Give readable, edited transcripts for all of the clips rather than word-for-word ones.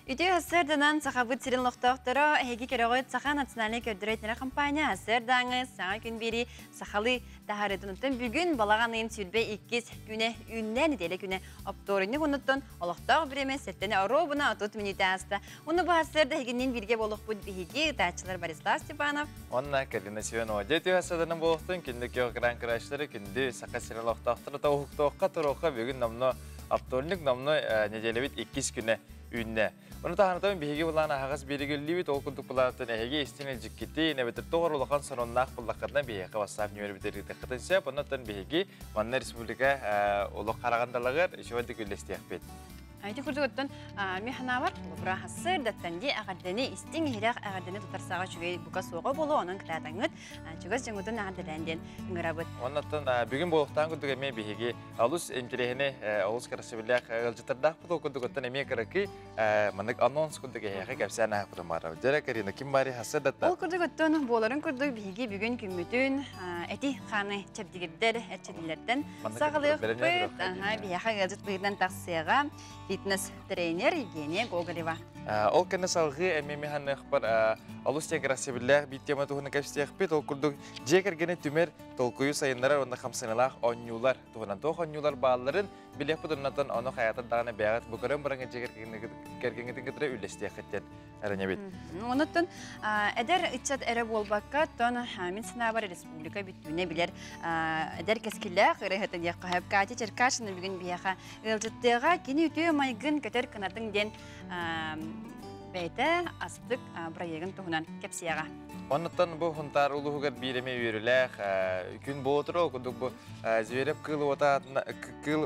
Үтүө сарсыарданан Сахабыт сирин олохтоохторо, эһиги көрөҕүт Саха национальнай көрдөрөр компания сарсыардааҥы саҥа күн биэрии сахалыы таһаарыытын бүгүн балаҕан ыйын 22 күнэ үүннэ нэдиэлэ күнэ оптуорунньук оннуттан олохтоох бириэмэ сэттэнэ оруобуна 30 мүнүүтэ ааста. Уну бу сарсыарда эһигинниин бииргэ буолуохпут биһиги ытааччылар Борислав Степанов Онна Карина Семенова. Дьэ үтүө сарсыарданан буолуохтун күндү күөх экран көрөөччүлэрэ, күндү Саха сирин олохтоохторо тоһуктуохха туруохха бүгүн номно оптуорунньук номно неделябит иккис күнэ үүннэ. Ону таһынан биһиги булаан аһаҕас биэригиллибит, ол курдук булааттан эһиги истин илдьиккити, эбэтэр тоҕор улахан сонуннаах буллаххытына биһиэхэ WhatsApp нүөмэрбитигэр ыытыаххытын сөп. Оннуттан биһиги манна республика олох хараҕандалыгар үчүгэйдик үллэстиэхпит. Ити курдук оттон ми ханаабар холобура сарсыардаттан ди эҕэрдэни истиҥ иһирэх эҕэрдэни тутарсаҕа үчүгэй бука суоҕа буолуо, онон кытаатаҥҥыт чугас дьоҥҥутун эҕэрдэлээн диэн ыҥырабыт. Оннуттан бүгүн буолуохтаан курдук эмиэ биһиги олус интэриэһинэй, олус кэрэхсэбиллээх ыалдьыттардаахпыт, ол курдук оттон эмиэ кыракый маннык анонс курдук эһиэхэ кэпсээн аахпытым баарабыт. Дьэрэ Карина, ким баары сарсыардаттан? Ол курдук оттон буоларын курдук биһиги бүгүн күммүтүн эти хааны чэбдигирдэр эрчиллэртэн саҕалыахпыт. Биһиэхэ ыалдьыт быһыытынан тахсыаҕа фитнес-тренер Евгения Гоголева. Ол кэннэ салгыы эмиэ механыахпар олус диэн кэрэхсэбиллээх биир тема туһунан кэпсиэхпит. Ол курдук дьиэ кэргэни түмэр, толкуйу сайыннарар уонна хамсаныылаах оонньуулар туһунан туох оонньуулар баалларын билиэхпит оннотон ону хайатар даҕаны бэйэҕит бу көрөн бараҥҥа дьиэ кэргэҥҥитин кытары үллэстиэххит диэн эрэнэбит. Онуттан эдэр ыччат эрэ буолбакка, тон мин санаабар республика бүттүүнэ билэр эдэр кэскиллээх ырыаһытын диэххэ Катя Черкашина бүгүн биһиэхэ ыалдьыттыаҕа. Кини үтүө майгын көтөр кынатын диэн бэйэтэ астык проегын туһунан кэпсиэҕэ. Оннуттан бу Хунтаар улууһугар биир эмиэ үөрүүлээх күн буолуо курдук бу Зверев кыыл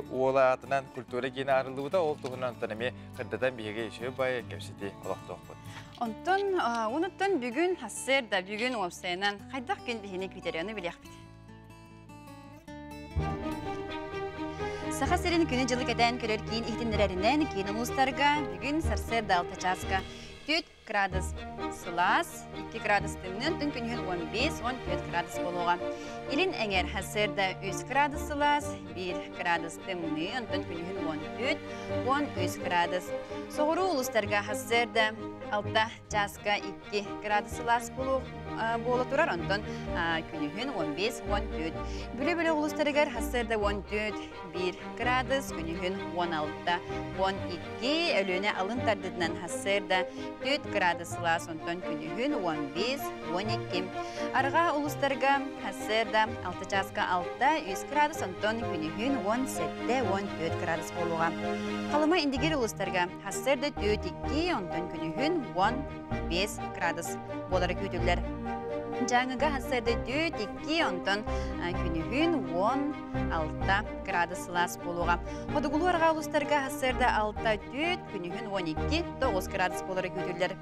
уола аатынан культура киинэ арыллыбыта, ол туһунан эмиэ кырдатан биһиги үчүгэй бай кэпсэтии олохтоохпут. Онтон онуттан бүгүн сарсыарда бүгүн уопсайынан хайдах күн биһини күүтэрэ ону билиэхпит. Саха сирин күнү-дьылы кэтээн көрөр киин иһитиннэрэринэн киин улуустарга бүгүн сарсыарда 6 чааска 4 градус сылаас, 2 градус тымныы, онтон күнүһүн 15-14 градус буолуоҕа. Илин эҥэр сарсыарда 3 градус сылаас, 1 градус тымныы, онтон күнүһүн 14-13 градус. Соҕуруу улуустарга сарсыарда 6 чааска 2 градус сылаас буола турар, онтон күнүһүн 15-14. Бүлүү-Бүлүү улуустарыгар сарсыарда 14-1 градус, күнүһүн 16-12. Өлүөнэ алын тардытынан сарсыарда 4 градус сылаас, онтон күнүһүн 15-12. Арҕаа улуустарга сарсыарда 6 чааска 6, 3 градус, онтон күнүһүн 17-14 градус буолуоҕа. Халыма Индигир улуустарга сарсыарда 4-2, онтон күнүһүн 15 градус буолара күүтүллэр. Дьааҥыга сарсыарда 4-2, онтон күнүһүн 16 градус сылаас буолуоҕа. Хотугулуу арҕаа улуустарга сарсыарда 6-4, күнүһүн 12-9 градус буолара күүтүллэр.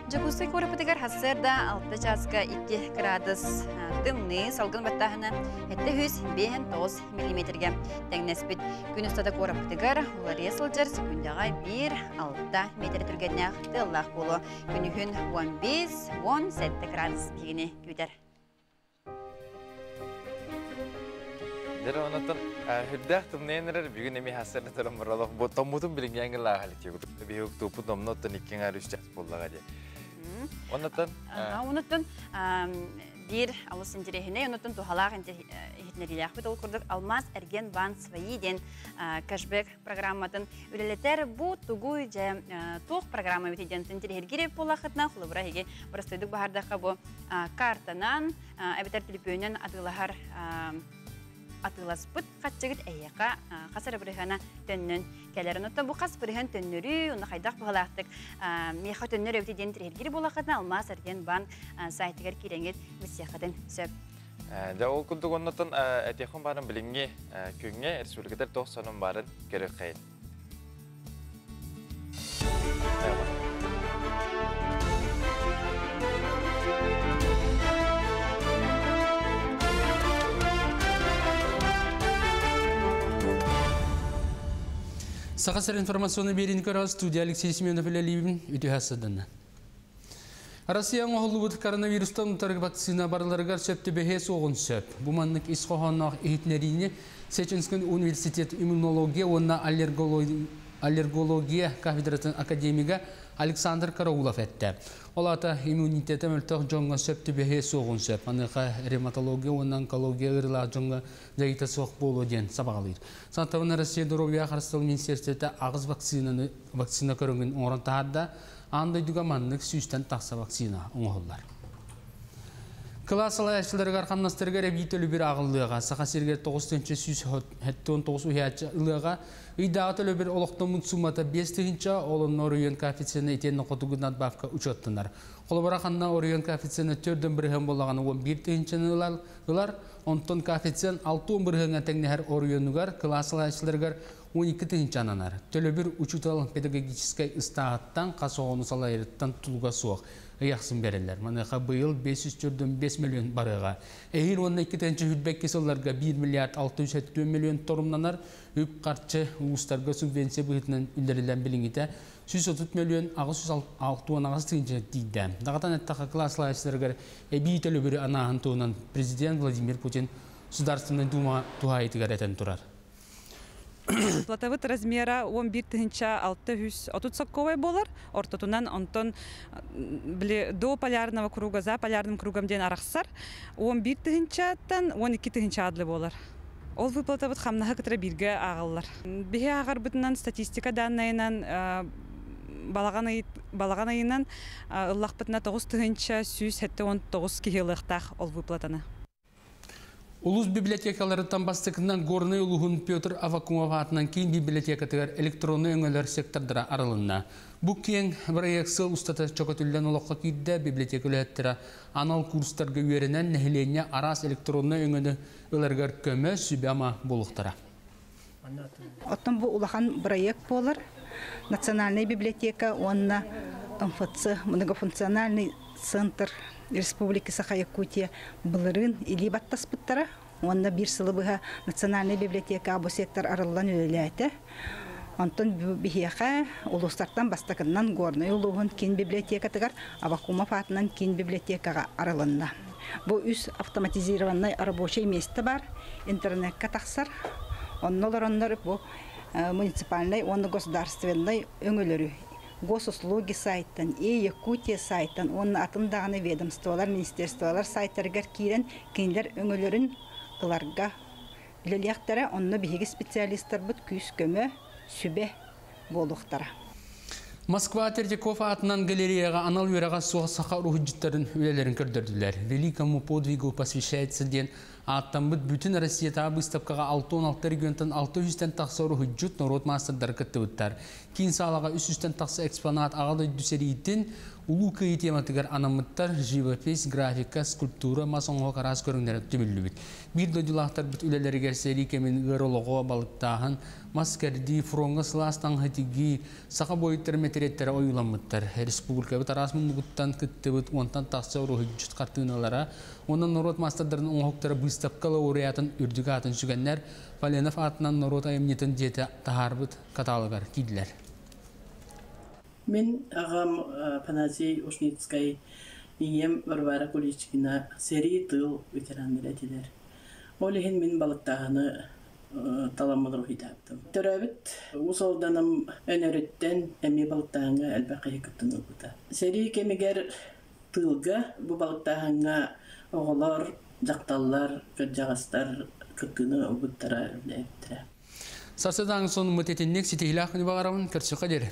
Дьокуускай куораппытыгар сарсыарда 6 чааска 2 градус тымныы, салгын баттааһына 759 миллиметргэ тэҥнэспит. Күн устата куораппытыгар уларыйа сылдьар секундаҕа 1-6 метр түргэннээх тыаллаах буолуо. Күнүһүн 15-17 градус биһигини күүтэр. Дьэ онотон үрдээх тымныйан эрэр бүгүн эмиэ сарсыарда туран баралах бу томмутун билиҥҥээҥҥи лааһа литиэгут биһиги туппут номно оттон икки үс час буоллаҕа дии. Оннуттан Онуттан биир алыс интэриэһинэй, онуттан туһалаах иһитиннэриилээхпит. Ол курдук Алмаз Эрген Бан свои диэн кэшбэк программатын үлэлэтэр. Бу тугуй дьэ туох программа эбит диэн интэриэһиргиир буоллаххытына, холобура эһиги боростуойдук баһардахха бу картанан эбэтэр төлөпүөнүнэн атыылаһар атыыласпыт хаччыгыт эһиэхэ хас эрэ бырыһыана төннөн кэлэр. Онуттан бу хас бырыһыан төннөрүү, онно хайдах быһалаахтык миэхэ төннөр эбит диэн интэриэһиргиир буоллаххытына, Алмаз Эрген Бан сайтыгар киирэҥҥит билсиэххитин сөп. Дьэ ол курдук оннуттан этиэххин баарын билиҥҥи күҥҥэ республикатар туох сонун баарын көрүөххэйин. Саха сирин информационный биэриини көрө студия Алексей Семенов үлэлиибин үтүө сарсыарданнан. Россия оҥоһуллубут коронавирустан утары вакцина барыларыгар сөп түбэһиэ суоҕун сөп. Бу маннык ис хоһоонноох иһитиннэриини Сеченскэй университет иммунология уонна аллергология кафедратын академига Александр Караулов эттэ. Ол аата иммунитета мөлтөх дьоҥҥо сөп түбэһиэ суоҕун сөп. Маныаха ревматология уонна онкология ыарыылаах дьоҥҥо дьайыыта суох буолуо диэн сабаҕалыыр. Санатабын Россия доруобуйа харыстабыл министиэристибэтэ аҕыс вакцинаны вакцина көрүҥүн оҥорон таһаарда. Аан дойдуга маннык сүүстэн тахса вакцина оҥоһуллар. Кылаас салайааччыларыгар хамнастарыгар эбии төлөбүр ааҕыллыаҕа. Саха сиригэр 9 179 уһуйааччы ылыаҕа. Ыйдааҕы төлөбүр олохтоммут суумата 5 тыһыынча, ол онно оройуон коэффициена итиэннэ хотугу надбавка учуоттанар. Холобура ханна оройуон коэффициена 4 бырыһыан буоллаҕына 11 тыһыынчаны ылар, онтон коэффициент 6 бырыһыаҥҥа тэҥнэһэр оройуонугар кылаас салайааччыларыгар 12 тыһыынча ананар. Төлөбүр учуутал педагогическай ыстааһыттан хас оҕону салайарыттан тутулуга суох ый ахсын бэриллэр. Маныаха быйыл 545 миллион барыаҕа. Эһиил уонна 2022 сылларга 1 миллиард 670 миллион торумнанар үп харчы улуустарга субвенция быһыытынан үллэриллэн билиҥҥитэ 130 миллион 868 тыһыынча тиийдэ. Даҕатан эттэххэ кылаас салайааччыларыгар эбии төлөбүрү анааһын туһунан президент Владимир Путин Государственной Дума туһаайыытыгар этэн турар. Выплатабыт размера 11 тыһыынча 630 солкуобай буолар. Ортотунан онтон били до полярного круга, за полярным кругом диэн арахсар. 11 тыһыынчаттан 12 тыһыынча адлы буолар. Ол выплатабыт хамнаһы кытары бииргэ ааҕыллар. Биһи ааҕарбытынан статистика данныйынан балаҕан ыйынан ыллахпытына 9 тыһыынча 179 киһи ылыахтаах ол выплатаны. Улуус библиотекаларыттан бастакынан Горнай улууһун Петр Аввакумов аатынан киин библиотекатыгар электроннай өҥөлөр сектордара арылынна. Бу киэҥ проект сыл устата чөкөтүллэн олоххо киирдэ библиотека үлэһиттэрэ анал курстарга үөрэнэн нэһилиэнньэ араас электроннай өҥөнү ыларыгар көмө сүбэ-ама буолуохтара. Оттон бу улахан проект буолар. Национальная библиотека уонна МФЦ, многофункциональный центр Республики Саха-Якутия былырыын илии баттаспыттара. Уонна биир сылы быһа Национальная библиотека бу сектор арыллан үлэлээтэ. Онтон биһиэхэ улуустартан бастакынан Горнай улууһун киин библиотекатыгар Аввакумов аатынан киин библиотекаҕа арылынна. Бу үс автоматизированный рабочий место бар, интернетка тахсар. Онно олороннор бу муниципальный уонна государственный өҥөлөрү госуслуги сайттан, и Якутия сайттан, уонна атын даҕаны ведомстволар, министерстволар сайттарыгар киирэн кинилэр өҥөлөрүн ыларга үлэлиэхтэрэ, онно биһиги специалисттарбыт күүс-көмө, сүбэ буолуохтара. Москва Третьяков аатынан галереяҕа анал үөрэҕэ суох саха уруһуйдьуттарын үлэлэрин көрдөрдүлэр. «Великому подвигу посвящается» диэн ааттаммыт бүтүн Россиятааҕы выставкаҕа 66 регионтан 600 тахса уруһуйдьут норуот маастардары кыттыбыттар. Киин саалаҕа 300 тахса экспонат Аҕа дойду сэриитин Улуу Кыайыы тематыгар анаммыттар живопись, графика, скульптура, мас оҥоһук араас көрүҥнэрэ түмүллүбүт. Биир дойдулаахтарбыт үлэлэригэр сэрии кэмин ыар олоҕо, балыктааһын, мас кэрдии, фроҥҥа сылаас таҥаһы тигии, саха буойуттарын мэтириэттэрэ ойууламмыттар. Республикабыт араас муннугуттан кыттыбыт 10-тан тахса уруһуйдьут хартыыналара, онон норуот маастардарын оҥоһуктара выставка лауреатын үрдүк аатын сүгэннэр Поленов аатынан норуот айымньытын дьиэтэ таһаарбыт каталогар киирдилэр. Мин аҕам Афанасий Ушницкай, ийэм Варвара Куличкина сэрии тыыл ветераннара этилэр. Ол иһин мин балыктааһыны таламмын уруһуйдаабытым. Төрөөбүт Уус Алданым Өнөрүттэн эмиэ балыктааһыҥҥа элбэх киһи кыттан ылбыта. Сэрии кэмигэр тыылга бу балыктааһыҥҥа оҕолор, дьахталлар, кырдьаҕастар кыттыыны ылбыттара, үлэлээбиттэрэ. Сарсыардааҥҥы сонуммут итинник ситиһиилээх күнү баҕарабын көрсүөххэ диэри.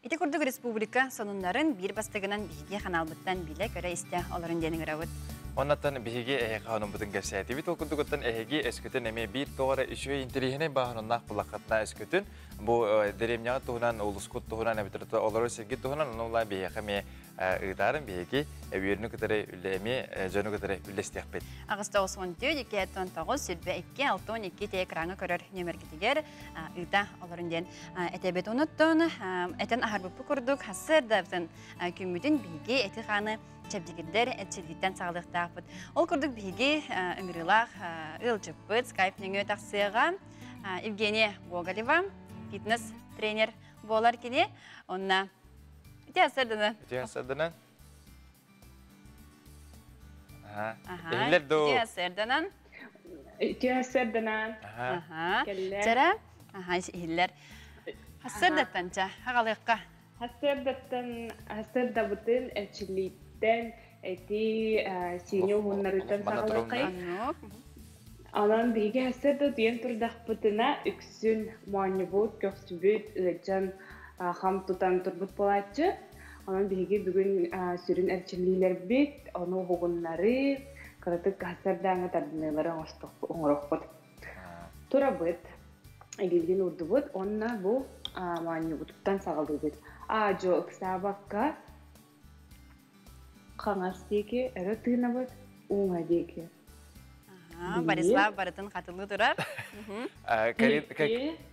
Ити курдук республика сонуннарын биир бастакынан биһиги ханаалбытынан билэ-көрө истэ олоруҥ диэн ыҥырабыт. Оннаттан биһиги эһиэхэ сонуммутун кэпсээтибит. Ол курдугуттан эһиги өскөтүн эмиэ биир тоҕо эрэ үчүгэй интэриэһинэй бааһынаннаах буллаххытына өскөтүн бу дэриэбинэҕэ туһунан, улуускут туһунан, эбэтэр олорор сиргит туһунан, онно биһиэхэ эмиэ ыытаарыҥ биһиги үөрүүнү кытары эмиэ дьону кытары үллэстиэхпит. 894 209 22 62 те экраҥҥа көрөр нүөмэргитигэр ыыта олоруҥ диэн этэбит. Онуттан этэн аһарбыппыт курдук сарсыардабытын күммүтүн биһиги эти хааны чэбдигирдэр эрчиллииттэн саҕалыахтаахпыт. Ол курдук биһиги ыҥырыылаах ыалдьыппыт скайп нөҥүө тахсыаҕа Евгения Гоголева, фитнес-тренер буолар кини. Онна Үтүө сарсыарданан. Үтүө сарсыарданан. Иһиллэр дуу? Үтүө сарсыарданан. Үтүө сарсыарданан. Кэллэ. Чара. Аха, иһиллэр. Сарсыардаттан ча, хагалыакка. Сарсыардаттан сарсыардабытын эрчиллииттэн эти сиини уһуннарыттан саҕалыаххай. Онон биһиги сарсыарда утуйан турдахпытына үксүн моонньубут, көхсүбүт ыалдьан хам тутан турбут буолааччы. Онон биһиги бүгүн сүрүн эрчиллиилэрбит, ону уһугуннарыы, кыратык сарсыардааҥҥы тардыныылары оҥоруохпут. Турабыт, илиибитин уурдубут уонна бу моонньубутуттан саҕалыыбыт. Аа-дьуо ыксаабакка хаҥас диэки өрө тыынабыт, уҥа диэки. Борислав барытын хатылыы турар.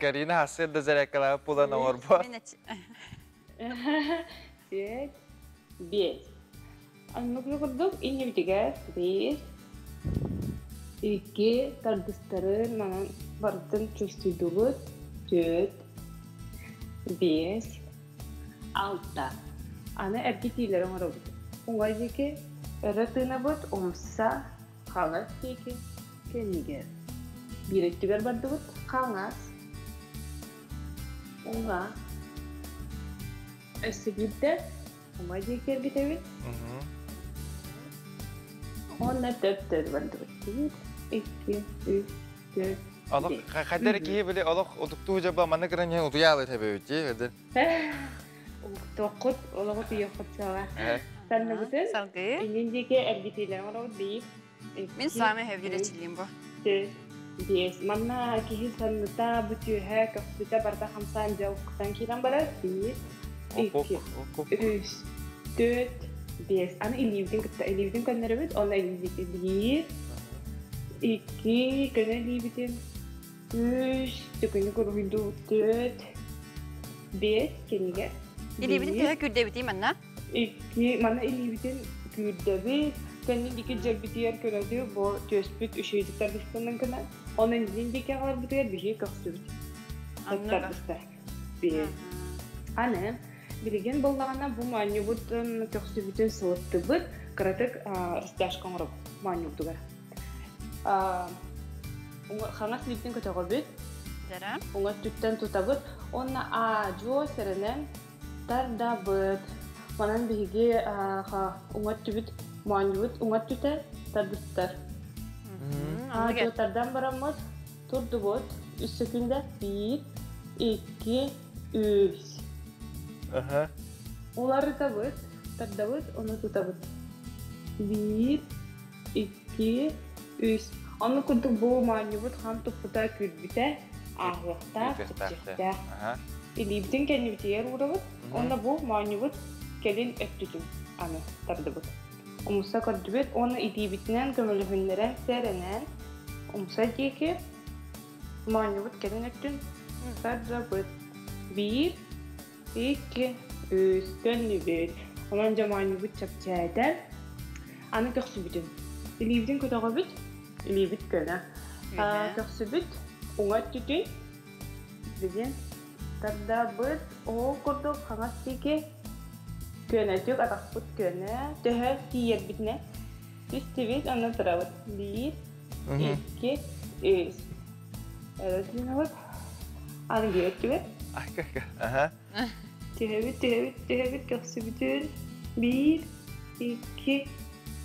Карина хассыыр да зарядкалаабыт буолан оҥорбо. Сет, биэс. Оннук курдук иннибитигэр биир, икки тардыстарын манан барытын чувствуйдубут. Түөрт, биэс, алта. Аны эргитиилэри оҥоробут. Уҥа диэки өрө тыынабыт, умса, хаҥас диэки, кэннигэр. Биир өттүгэр бардыбыт, хаҥас, уҥа. Өссө биирдэ уҥа диэки эргитэбит. Уонна төп-төр бардыбыт. Биир, икки, үс, түөрт, Олох хайдар киһи били олох утуктуу жаба манна кыран иһэн утуйаалы тэбэбит дии. Уктуоххут, олоҕу түйүөххүт саҕа. Санныбытын Салгыы. иннин диэки эргитиилэрин оҥоробут биир, Мин икки, саамай сөбүлүүр үс, эрчиллиим бу. түөрт, биэс. Манна киһи санныта, бу түөһэ, көхсүтэ барыта хамсаан дьэ уккутан киирэн барар. Биир, икки, үс, түөрт, биэс. Аны илиибитин кытта илиибитин көннөрөбүт, онно илиибитин биир, икки, көнө илиибитин үс, төкүнү куруһуйдуу түөрт, биэс, кинигэ. Илиибитин төһө күүрдэбитий манна? Икки, манна илиибитин күүрдэбит, кэннин диэки дьэрбитигэр көрөдү, бу түөспүт үчүгэйдик тардыстанан гына, онон иннин диэки аҕаларбытыгар биһиги көхсүбүт тардыстар. Биир. Аны, билигин буоллаҕына бу моонньубутун көхсүбүтүн сылыттыбыт, кыратык растяжка оҥоробут моонньубутугар. Хаҥас илиитин көтөҕөбүт, уҥа өттүттэн тутабыт уонна аа-дьуо сэрэнэн тардабыт. Манан биһиги уҥа өттүбүт моонньубут уҥа өттүтэ тардыстар. Аа-дьуо тардан бараммыт, турдубут. Үс сөкүүндэ биир, икки, үс. Уларытабыт, тардабыт, ону тутабыт. Биир, икки, үс. Оннук курдук бу моонньубут хам туппута күүрбүтэ, ааһыахтаах, чэпчэхтээх. Илиибитин кэннибитигэр уурабыт, уонна бу моонньубут кэлин өттүтүн аны тардыбыт. Умса көрдүбүт уонна илиибитинэн көмөлөһүннэрэн сэрэнэн умса диэки моонньубут кэлин өттүн тардабыт. Биир, икки, үс, төннүбүт. Онон дьэ моонньубут чэпчээтэ. Аны көхсүбүтүн. Илиибитин көтөҕөбүт, илиибит көнө. Көхсүбүт уҥа өттүтүн билигин тардабыт. Ол курдук хаҥас диэки көнөтүк атахпыт көнө. Төһө тиийэрбитинэ түстүбүт, онно турабыт. Биир, икки, үс. Өрө тыынабыт. Аны биир өттүгэр. Түһэбит, түһэбит, түһэбит, көхсүбүтүн. Биир, икки,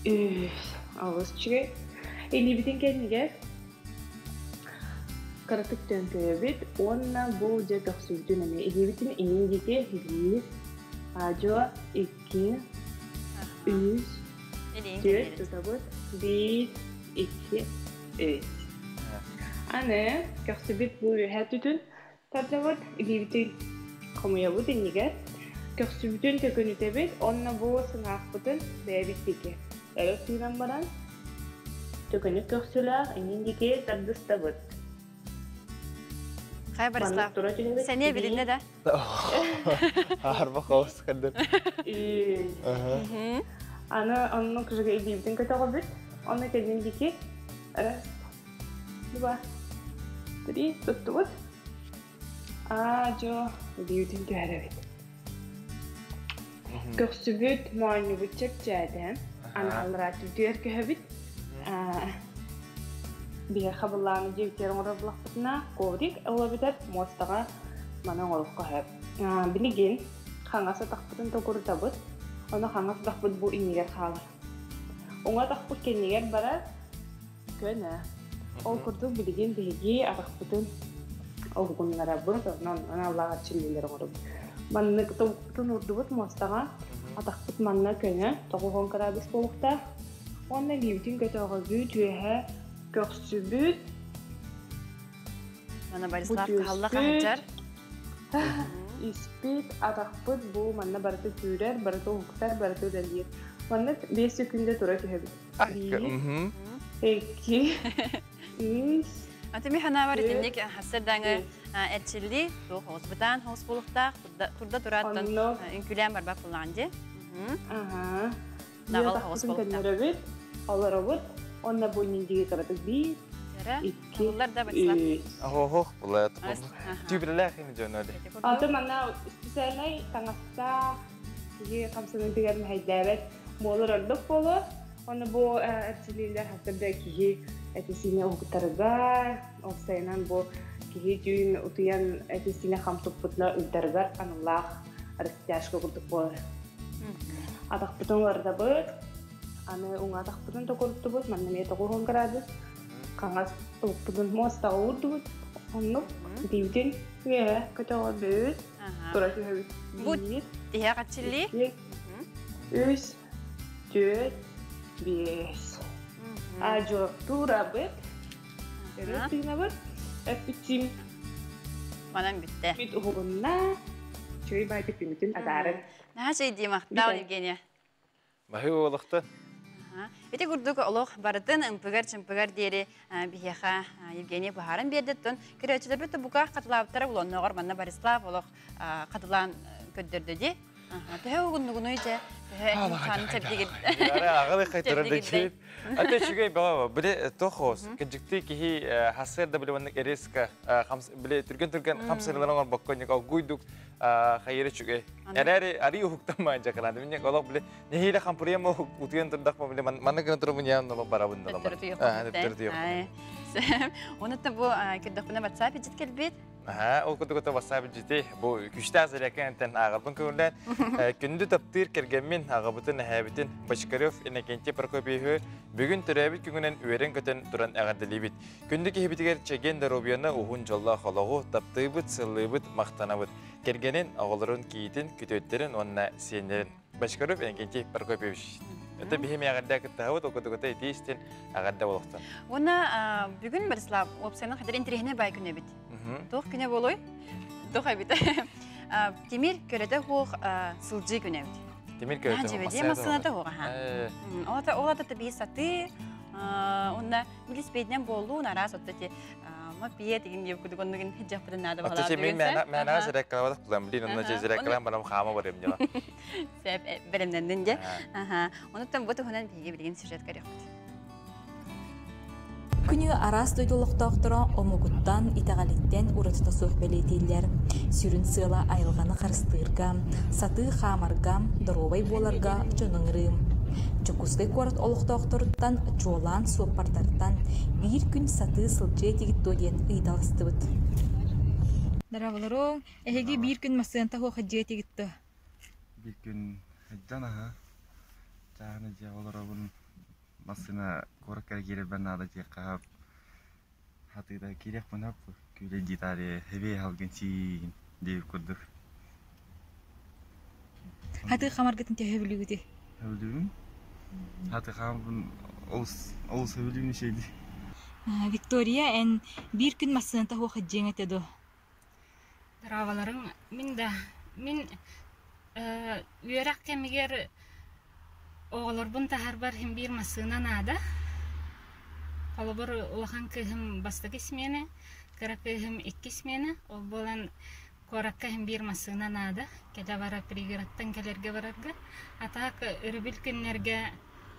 үс. Алыс үчүгэй. Илиибитин кэннигэр кыратык төҥкөйөбүт уонна бу дьэ көхсүбүтүн эмиэ илиибитин иҥин диэки биир, аадьуо, икки, үс, түөрт тутабыт, биир, икки, үс. Аны көхсүбүт бу үөһээ түтүн тардабыт, илиибитин хомуйабыт иннигэр. Көхсүбүтүн төкүнүтэбит уонна бу сыҥаахпытын бэйэбит диэки өрө тыынан баран төкүнүк көхсүлээх иннин диэки тардыстабыт. Хай Борислав, сэниэ билиннэ да? Арба хаос кырдыр. Аны оннук жыгы илиибитин көтөҕөбүт. Онно кэлин диэки раз, два, три туттубут. Аа-дьоо илиибитин түһэрэбит. Көхсүбүт, моонньубут чэпчээтэ. Аны аллараа түбүтүгэр көһөбүт. Биһиэхэ былааны дьиэбитигэр оҥорор булахпытына коврик ылабытар муостаҕа маны оҥоруохха сөп. Билигин хаҥас атахпытын токурутабыт, ону хаҥас атахпыт бу иннигэр хаалар. Уҥа атахпыт кэннигэр барар, көнө. Ол курдук билигин биһиги атахпытын уһугуннарабыт, онон аналлаах эрчиллиилэр оҥоробут. Маннык тобукпутун уурдубут муостаҕа, атахпыт манна көнө, 90 кыраадыс буолуохтаах. Уонна илиибитин көтөҕөбүт, үөһэ көхсүбүт. Манна Борислав кыһалла хаһыдьар. Испит, атахпыт бу манна барыта күүрэр, барыта уһуктар, барыта үлэлиир. Маннык 5 секунда тура түһэбит. Икки, үс, Аты ханабар итинник хассырдаҥы эрчилли туох оҕус бытаан хоҕус буолуохтаах турда турааттан үҥкүлээн барбат буллаҕын дии. Аха. Наҕыл хоҕус буолуохтаах. Көннөрөбүт, олоробут, онно бу инниги кыратык биир, икки, үс. Охох, була түбүлээх ини дьоно. Аты манна специальнай таҥастаах киһи хамсанытыгар мэһэйдээбэт буолар ордук буолуо. Онно бу эрчиллиилэр хастар да киһи этисиинэ уһуктарыгар, уопсайынан бу киһи түүн утуйан этисиинэ хам туппутуна ыйдарыгар аналлаах растяжка курдук буолар. Атахпытын уларытабыт, аны уҥа атахпытын токуруттубут, манна эмиэ 90 градус, хаҥас тобукпутун муостаҕа уурдубут, оннук итиибитин үөһэ көтөҕөбүт, тура түһэбит. Бу тиһэх эрчиллии. Үс, түөрт, биэс. Ажо туурабыт, өрө тыынабыт, эппитим. Манан бүттэ. Бүт уһугунна, чөй бай күмүтүн адаарар. Наһаа чэй махтал, Евгения. Баһы олохто. Ити курдук олох барытын ымпыгар-чымпыгар диэри биһиэхэ Евгения быһааран биэрдиттэн көрөөччүлэрбит бука хатылаабыттара булонноҕор манна Борислав олох хатылаан көрдөрдө ди. Төһө угуннугунуй дьэ, төһө хаанын чэбдигир. Аҕалы хайтарар да чип. Ата үчүгэй баҕа биле тохос кыдьыкты киһи хасыр да биле маннык эреска биле түргэн-түргэн хамсырылар оҥорбокко ник огуйдук хайыр үчүгэй. Эрэри ари уһуктан жакаланды. Мине олох биле нехиле хампырыям утуйан турдах биле манна гына турбун ян олох барабын да. Оны та бу кирдөхпүнэ WhatsApp ижит келбит. Аха, ол курдук WhatsApp ижити бу күчтээх зэрэкэнтэн ааҕарбын көҥүллээн күндү таптыыр кэргэммин аҕабытын эһээбитин Бочкарев Иннокентий Прокопьевиһы бүгүн төрөөбүт күҥүнэн үөрэн-көтөн туран эҕэрдэлиибит. Күндү киһибитигэр чэгиэн доруобуйаны уһун дьоллоох олоҕу таптыыбыт, сыллыыбыт, махтанабыт. Кэргэнин, оҕолорун кийиитин, күтүөттэрин уонна сиэннэрин. Бочкарев Иннокентий Прокопьевич. Это биһи эҕэрдэ кыттаһабыт, ол курдук итии истин эҕэрдэ болохтун. Уонна бүгүн Борислав уопсайынан хадыр интэриэһинэй бай күн эбит. Туох күнэ буолуой? Туох эбит? Тимир көрөтө хуох сылдьыы күнэ эбит. Тимир көрөтө хуох. Массыната хуох аха. Олата олата би саты онна билиспединен болуун араас отто ти мапие тигин дип кудук оннугин хиджаппытын наада балаа. Аты мен мен зереккалабат кулам билин онно зереккалам барам хаама барым дела. Сеп белемнендин де. Аха. Онуттан бу туһунан биһиги билигин сюжет көрүөхпүт. Күнү араас дойду олохтоохторо омугуттан, итэҕэлиттэн уратыта суох бэлиэтииллэр. Сүрүн сыала айылҕаны харыстыырга, сатыы хаамарга, доруобай буоларга дьону ыҥырыы. Дьокуускай куорат олохтоохторуттан, чуолаан суоппардартан биир күн сатыы сылдьыа этигит дуо диэн ыйыталастыбыт. Дорооболоруҥ, эһиги биир күн массыанта суох дьиэ этигит дуо? Биир күн сылдьан аһа, чааһына дьиэ олоробун массыына куоракка киирэрбэр наада диэххэ хатыыта киириэхпин сөп күүлэйдии таарыйа эбиэ аһылгын сиигин диэбит курдук. Хатыы хамаргытын төһө бүлүүгүтүй? Сөбүлүүбүн. Хатыы хаампын олус олус сөбүлүүбүн үчүгэйдик. Виктория, эн биир күн массыыната суох дьиэҥ этэ дуо? Дорооболоруҥ, мин да мин үөрэх кэмигэр оҕолорбун таһарбар иһин биир массыына наада. Холобур, улахан кыыһым бастакы сменэ, кыра кыыһым иккис сменэ. Ол буолан куоракка иһин биир массыына наада. Кэлэ бара пригородтан кэлэргэ барарга. А так өрөбүл күннэргэ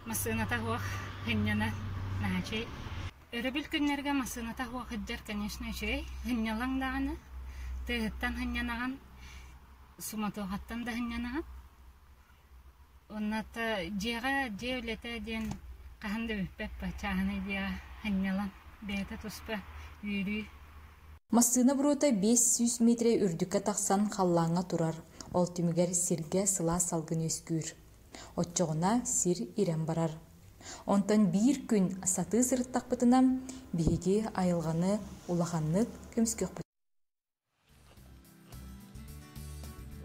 массыыната суох сынньанар наһаа үчүгэй. Өрөбүл күннэргэ массыыната суох сылдьар, конечно, үчүгэй. Сынньалаҥ даҕаны, тыаһыттан сынньанаҕын, суматохаттан да сынньанаҕын. Онната дьиэҕэ дьиэ үлэтэ диэн хаһан да бүппэт чааһынай дьиэҕэ сынньалаҥ бэйэтэ туспа үөрүү. Массыына буруота 500 метрэ үрдүккэ тахсан халлааҥҥа турар, ол түмүгэр сиргэ сылаас салгын үөскүүр. Оччоҕуна сир ирэн барар. Онтон биир күн сатыы сырыттахпытына, биһиги айылҕаны улаханнык көмүскүөхпүт.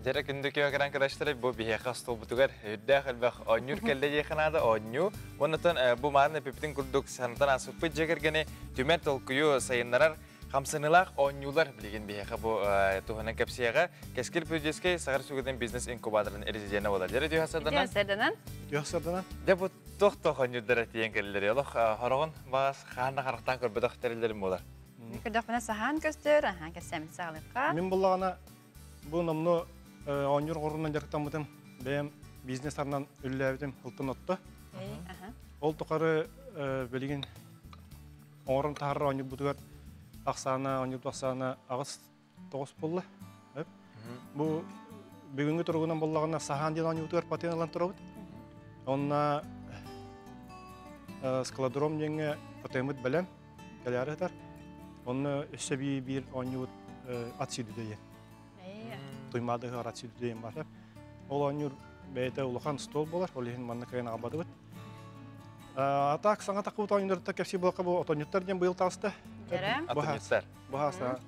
Дьэрэ күндү киһи кыраштары бу биһиэхэ остуолбутугар үрдээх элбэх оонньуур кэллэ диэхэ наада оонньуу. Оннотон бу мааны эпипитин курдук санатан аспыппыт дьиэ кэргэни түмэр толкуйу сайыннарар хамсаныылаах оонньуулар билигин биһиэхэ бу туһунан кэпсиэҕэ Кэскил Пүдьүскэй Саҕар Сүгүтүн бизнес инкубаторын резиденэ буолар. Дьэрэ түһэ сарданан. Сарданан. Түһэ сарданан. Дьэ бу туох-туох оонньуурдара тиийэн кэллэри олох хороҕун баас хаанна харахтаан көрбөтөх тэриллэрим буолар. Көрдөхпүнэ саһаан көстөр, аһаан кэпсээммит саҕалыахха. Мин буллаҕына бу номну оонньуур оҕорунан дьарыктаммытым. Бэйэм бизнес арынан үлэлээбитим ылтын отто. Ол тухары билигин оҥорон таһаарар оонньуурбутугар ахсаана, оонньуурбут ахсаана аҕыс тоҕус буолла. Бу бүгүҥҥү туругунан буоллаҕына саһаан диэн оонньуубутугар патент ылан турабыт. Онно скалодром диэҥҥэ патеммыт бэлэм. Кэлээри сытар. Онно өссө биир оонньуубут ат сүүрдүүтэ диэн. Туймаада ыһыаҕар ат сүүрдүүтэ диэн баар. Ол оонньуур бэйэтэ улахан стол буолар, ол иһин манна кыайан аҕалбатыбыт. А так саҥа таххыбыт оонньууларыттан кэпсии буолка бу отонньуттар диэн быйыл таҕыста. Отонньуттар. Быһааса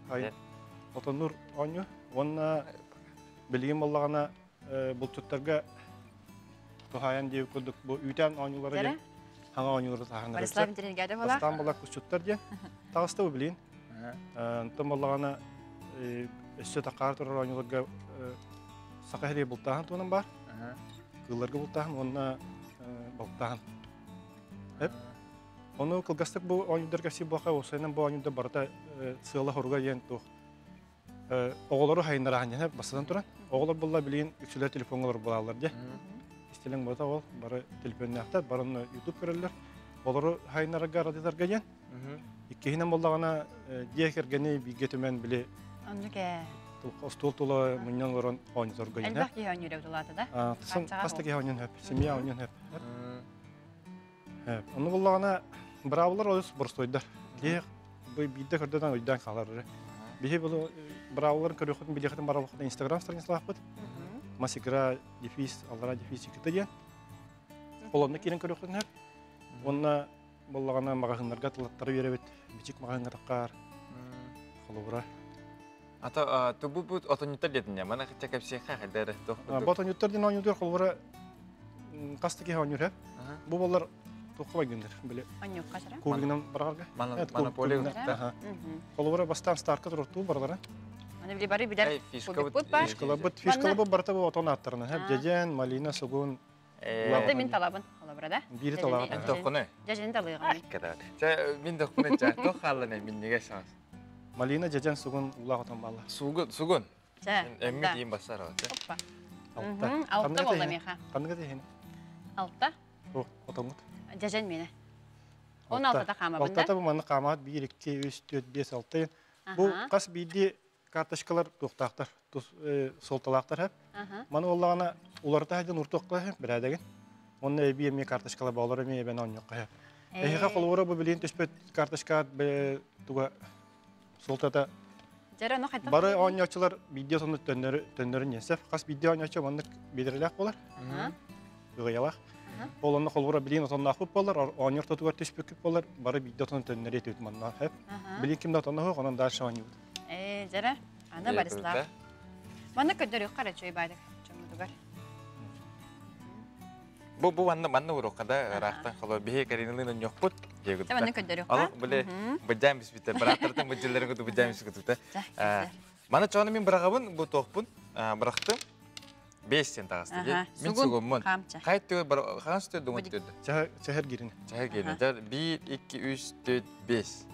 отоннуур оонньуу. Уонна билигин буоллаҕына булчуттарга туһаайан диэбит курдук бу үүтээн оонньуулара диэн хаҥа оонньуулары таһааннар. Борислав Интеллигенция буолар. Бастаан буолар кусчуттар диэн таҕыста бу билин. Онтон буоллаҕына өссө тахаар турар оонньууларга саха сири бултааһын туһунан баар. Кыылларга бултааһын уонна балыктааһын. Ону кылгастык бу оонньууларга кэпсиир буоллахха, уопсайынан бу оонньуулар барыта сыала-соруга диэн туох оҕолору хайыннараһан диэн бастатан туран оҕолор буолла билигин үксүлэр телефоҥҥа олорор буолаллар дьэ истилэҥ буота ол бары телефоннаахтар бары онно ютуб көрөллөр олору хайыннарарга аратытарга диэн иккиһинэн буоллаҕына дьиэ кэргэни бииргэ түмэн били оннук ээ остуол тула мунньан олорон оонньоторго диэн элбэх киһи оонньуур эбит улаата да хас да киһи оонньуон сөп семья оонньуон сөп Онно буллаҕына быраабылар олус боростуойдар. Киһи биирдэ көрдөтөн өйдөөн хаалар эрэ. Биһи бұл быраабыларын көрүөххүтүн билиэххитин бараллаххытын Инстаграм страницалаахпыт. Мас игра дефис аллара дефис иккитэ диэн. Ол онно киирэн көрүөххүтүн сөп. Уонна буоллаҕына маҕаһыыннарга тылаттары үөрэбит. Бичик маҕаһыыҥҥа таххаар. Холобура. Ата тубу отонньуттар диэтин мана хача кэпсиэххэ хайдары туох Бу отонньуттар диэн оонньуутугар холобура хас да киһи оонньуур һэ. Бу боллар туохха байгыннар били. Онньуукка сара. Кубигынан барарга. Монополия. Холобура бастаан старка туруттуу баралара. Аны били бары билэр кубикпут бар. Фишкаларбыт, фишкаларбыт барыта бу отон ааттарына. Дьэдьэн, малина, сугун. Алта мин талабын холобура да. Биири талаҕын. Эн тоххуну. Дьэдьэни талыаҕым. Чэ мин тоххуну чэ тох хааллан миннигэ саас. Малина дьэдьэн сугун улаах отон баалла. Сугун, сугун. Чэ. Эмми диин бассар алта. Оппа. Алта. Алта болла меха. Ханныга тиһин? Алта. О, отоҥут. Дьэдьэн миэнэ. Он алтата хаамабын да? Алтата бу манна хаамаат 1, 2, 3, 4, 5, 6. Бу хас биирдии карточкалар туохтаахтар, суолталаахтар хэп. Маны оллаҕына уларыта сылдьан уртуохха хэп бэрээдэгин. Онно эбии эмиэ карточкалар баалар эмиэ эбэн оонньуохха хэп. Эһиэхэ холобура бу билигин түспүт карточка туга суолтата бары оонньооччулар биирдии отону төннөрүн диэн Хас биирдии оонньооччу маннык биэдэрэлээх буолар. Ыгыйалаах. Ол онно холобура билигин отонноохпут буолар, оонньуур тотугар түспүккүт буолар, бары биирдии отону төннөрү этибит манна. Билигин ким да отонноһуох, онон дальше оонньуубут. Ээ, дьэрэ, аны Борислав. Манна көрдөрүөххэ эрэ үчүгэй баайдык дьоммутугар. Бу бу манна манна уруокка да ыраахтан холо биһи Кариналыын онньуохпут диэгут. Манна көрдөрүөххэ. Алох биле быдьаан биспиттер бырааттартан быдьылларын куту быдьаан бискутута. Мана чону мин бырагабын бу туохпун бырахтым. Бес сен таҕысты ди. Мин сугуммун. Хай түгөр бар ханс түр дуҥут түрдү. Чэхэр гирин. Чэхэр гирин. Жар 1 2 3 4 5.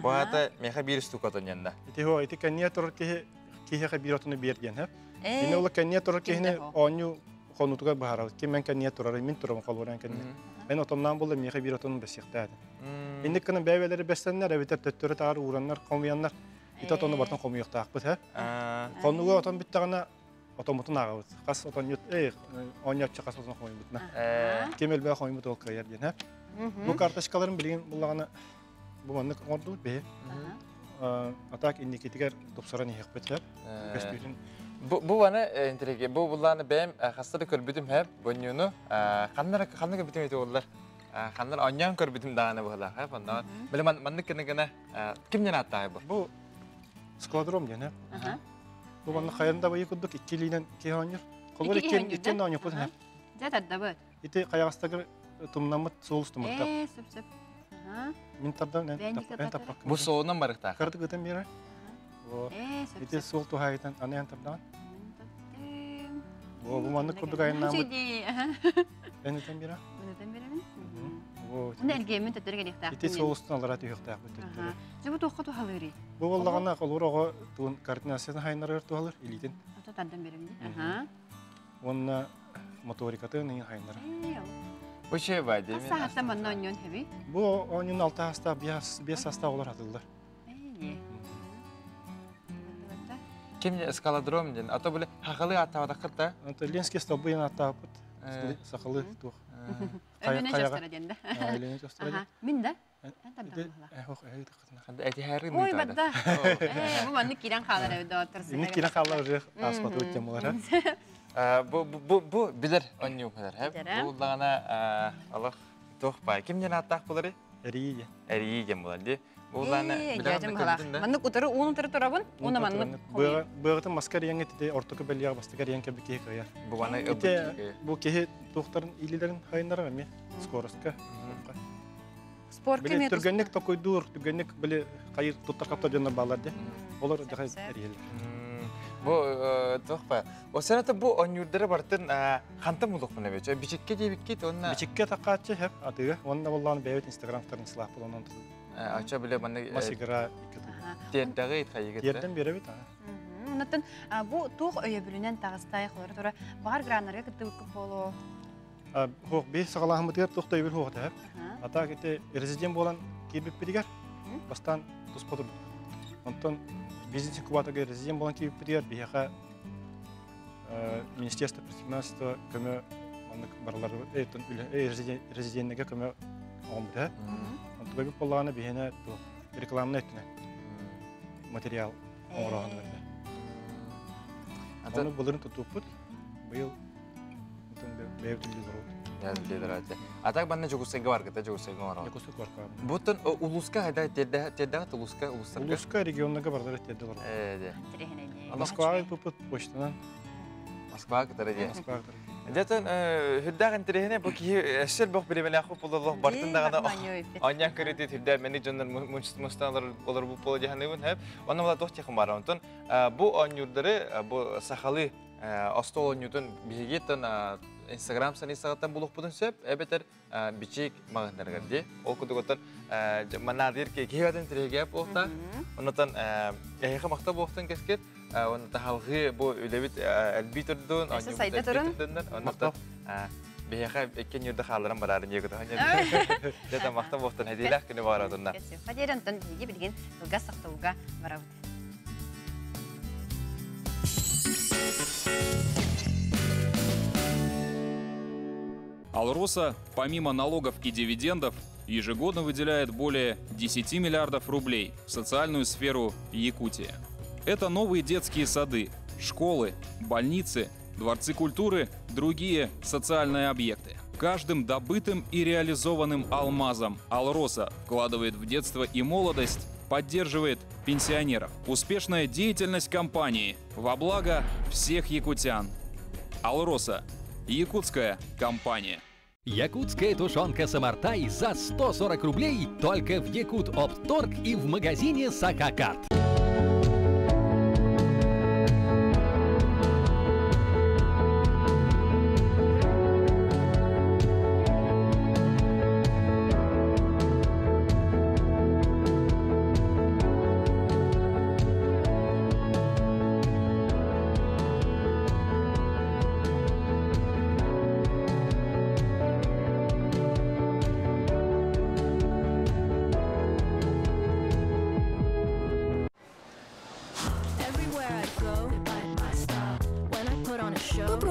Бу аата меха биир штука тоньянна. Ити хо ити кэнниэ турар киһи киһиэхэ биир отону биэр диэн хэп. Ини ола кэнниэ турар киһини оонньуу хонуутугар быһаарабыт. Ким мен кэнниэ турар, мин турабын холууран кэнниэ. Мен отоннаан буолла миэхэ биир отону бэсиэхтээдин. Инник гынан бэйбэлэри бэстэннэр эбэтэр төттөрү таары уураннар, хомуйаннар ити отону бартан хомуйуохтаахпыт һэ. Хонуга отон бүттэҕинэ. Отоммутун ааҕабыт. Хас отонньут, оонньооччу хас отон хомуйбутуна. Ким элбэх хомуйбут ол кыайар диэн. Бу карточкаларын билигин буллаҕына бу маннык оҥордубут биһи. Атак инникитигэр тупсаран иһиэхпит сөп. Көстүүтүн Бу баны интриги бу буллааны бэйэм хаста да көрбүтүм хэп бонньуну ханнар ханна көрбүтүм ити боллар ханнар онньоон көрбүтүм даҕаны быһылаах хэп оннон биле маннык гына гына ким нен аттаай бу бу скалодром диэн хэп бу манна хайан да байы курдук икки илиинэн киһи оонньуур холбор икки икки оонньууппут хэп дьэ тардабыт ити хайаҕастагыр тумнаммыт суол устумуттар ээ сөп сөп мин тардан эн таппаккын бу суолунан барыктаах кырдык ытан биэрэр ити суол туһаайытан аны эн тардаҕын Бу маннык курдук айаннааммыт. Эн ытан биэрэ? Ытан биэрэбин. Уну эргиэммин төттөрү кэлиэхтээхпин. Ити суолустан алара түһүөхтээхпит төттөрү. Дьэ бу туохха туһалыырый? Бу буоллаҕына холуур оҕо туун координациятын хайыннарыгар туһалыр илиитин. Ото тардан биэрэбин дии. Аха. Уонна моторикатын иҥин хайыннара. Бу че бай деймин. Саахаттан манна оонньуон хэби? Бу оонньуун алта хастаах, биэс хастаах олор хатыллар. Ким скалодром диэн, ато били хахалы аттаабатаххыт да? Ленский столбы диэн аттаабыппыт. Сахалы туох. Өлүнэ жастара диэн да. Өлүнэ жастара диэн. Мин да? Этиһээри Ой, бадда. Бу маннык киирэн хаалар эбит доҕоттор. Инник киирэн хаалар уже ааспаты өттен болар. Бу бу бу билер онньуу билер. Бу уллаҕына алах туох бай. Ким диэн ааттаах булары? Эрии. Эрии диэн булар ди. Маннык утары уун утары турабын, уна маннык Быаҕытын маска эрийэҥҥэ тите ортоку бэлиэҕэ бастакы эрийэн кэлбит киһи кыайар. Бу баны Бу киһи туохтарын илиилэрин хайыннарар эмиэ скоростка. Спортка эмиэ түргэнник токуйдуур, түргэнник били хайыр туттар хаптар дьоннор баалар де. Олор дьахай эрийэллэр. Бу туох ба? Осената бу онньуурдары бартын хантан булуохпун эбит? Бичикке диэбиккит уонна Бичикке такааччы хеп атыга. Уонна боллаан бэйэбит Инстаграм страницалаах болонон Ача биле манна мас игра тиэрдэҕи хайыгыт. Тиэрдэн биэрэбит. Оннуттан бу туох өйөбүлүнэн таҕыстай холоро тура баҕар граннарга кыттыбыккыт буолуо. Хуох би саҕалааһыммытыгар туох да өйөбүл хуох тэһэр. Ата ити резидент буолан киирбиппитигэр бастаан туспа турбут. Онтон бизнес инкубаторга резидент буолан киирбиппитигэр биһиэхэ Министерство предпринимательства көмө маннык барылар резиденнеге көмө оҥорбута. Онтуга бит буоллаҕына биһиэнэ рекламнай өттүнэн материал оҥороһун берде. Ону былырын тутууппут. Быйыл бэйэбит үлэлиир А так банна Дьокуускайга баргыта Дьокуускайга оҥороҕут. Дьокуускай куоракка. Буттан улууска хайда тиэрдэҕит улууска улуустарга? Улууска регионнарга бардары тиэрдэлэр. Москваҕа ыыппыппыт почтанан. Москваҕа кытары дии. Москваҕа кытары. Дьэтэн хүрдээх интэриэһинэй бу киһи өссө элбэх бириэмэлээх бололох бартын даҕаны оонньоон көрүтүт хүрдээх мэник дьоннор мустан олорбут буола дьаһаныыбын хэп. Онно була туох тиэхин баар онтон бу оонньуурдары бу сахалыы остуол оонньуутун биһигиттэн Инстаграм страницаҕыттан булуохпутун сөп эбэтэр бичик маҕаһыыннарыгар дии. Ол курдук оттон манаадыыр киһи батын тириһигэ буолта. Оннотон эһиэхэ махта буолтун кэскит. Онно таһалгыы бу үлэбит элбии турдун, сайда турун. Оннотон биһиэхэ икки ньүрдэ хаалларан бараарын диэки Дьэ махта буолтун хэдиилээх күнү бааротунна. Хадиэрэн онтон биһиги билигин кылгас сахтауга барабыт. Алроса, помимо налогов и дивидендов, ежегодно выделяет более 10 миллиардов рублей в социальную сферу Якутии. Это новые детские сады, школы, больницы, дворцы культуры, другие социальные объекты. Каждым добытым и реализованным алмазом Алроса вкладывает в детство и молодость, поддерживает пенсионеров. Успешная деятельность компании во благо всех якутян. Алроса Якутская компания. Якутская тушенка «Самартай» за 140 рублей только в Якут Оптторг и в магазине «Сакакат».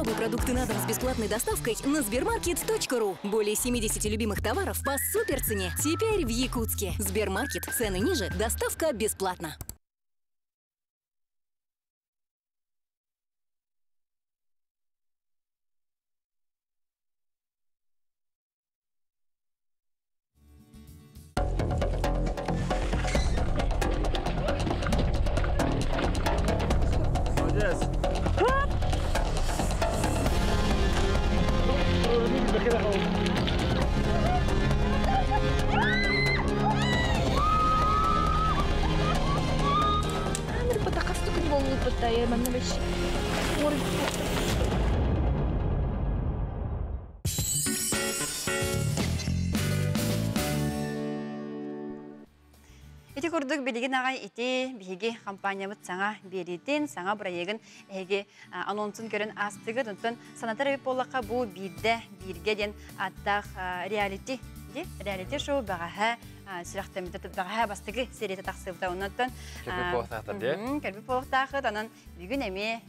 Пробуй продукты на дом с бесплатной доставкой на Сбермаркет.ру. Более 70 любимых товаров по суперцене. Теперь в Якутске. Сбермаркет. Цены ниже, доставка бесплатно. Ити курдук билигин аҕай ити биһиги компаниябыт саҥа биэриитин, саҥа бырайыагын эһиги анонсун көрөн аастыгыт. Онтон санатар эбит буоллахха бу биирдэ бииргэ диэн ааттаах реалити реалити шоу бэҕэһээ сүрэхтэммитэ бэҕэһээ бастакы серията тахсыбыта. Оннуттан Кэлбит буолуохтаахтар дии. Кэлбит буолуохтаахыт. Онон бүгүн эмиэ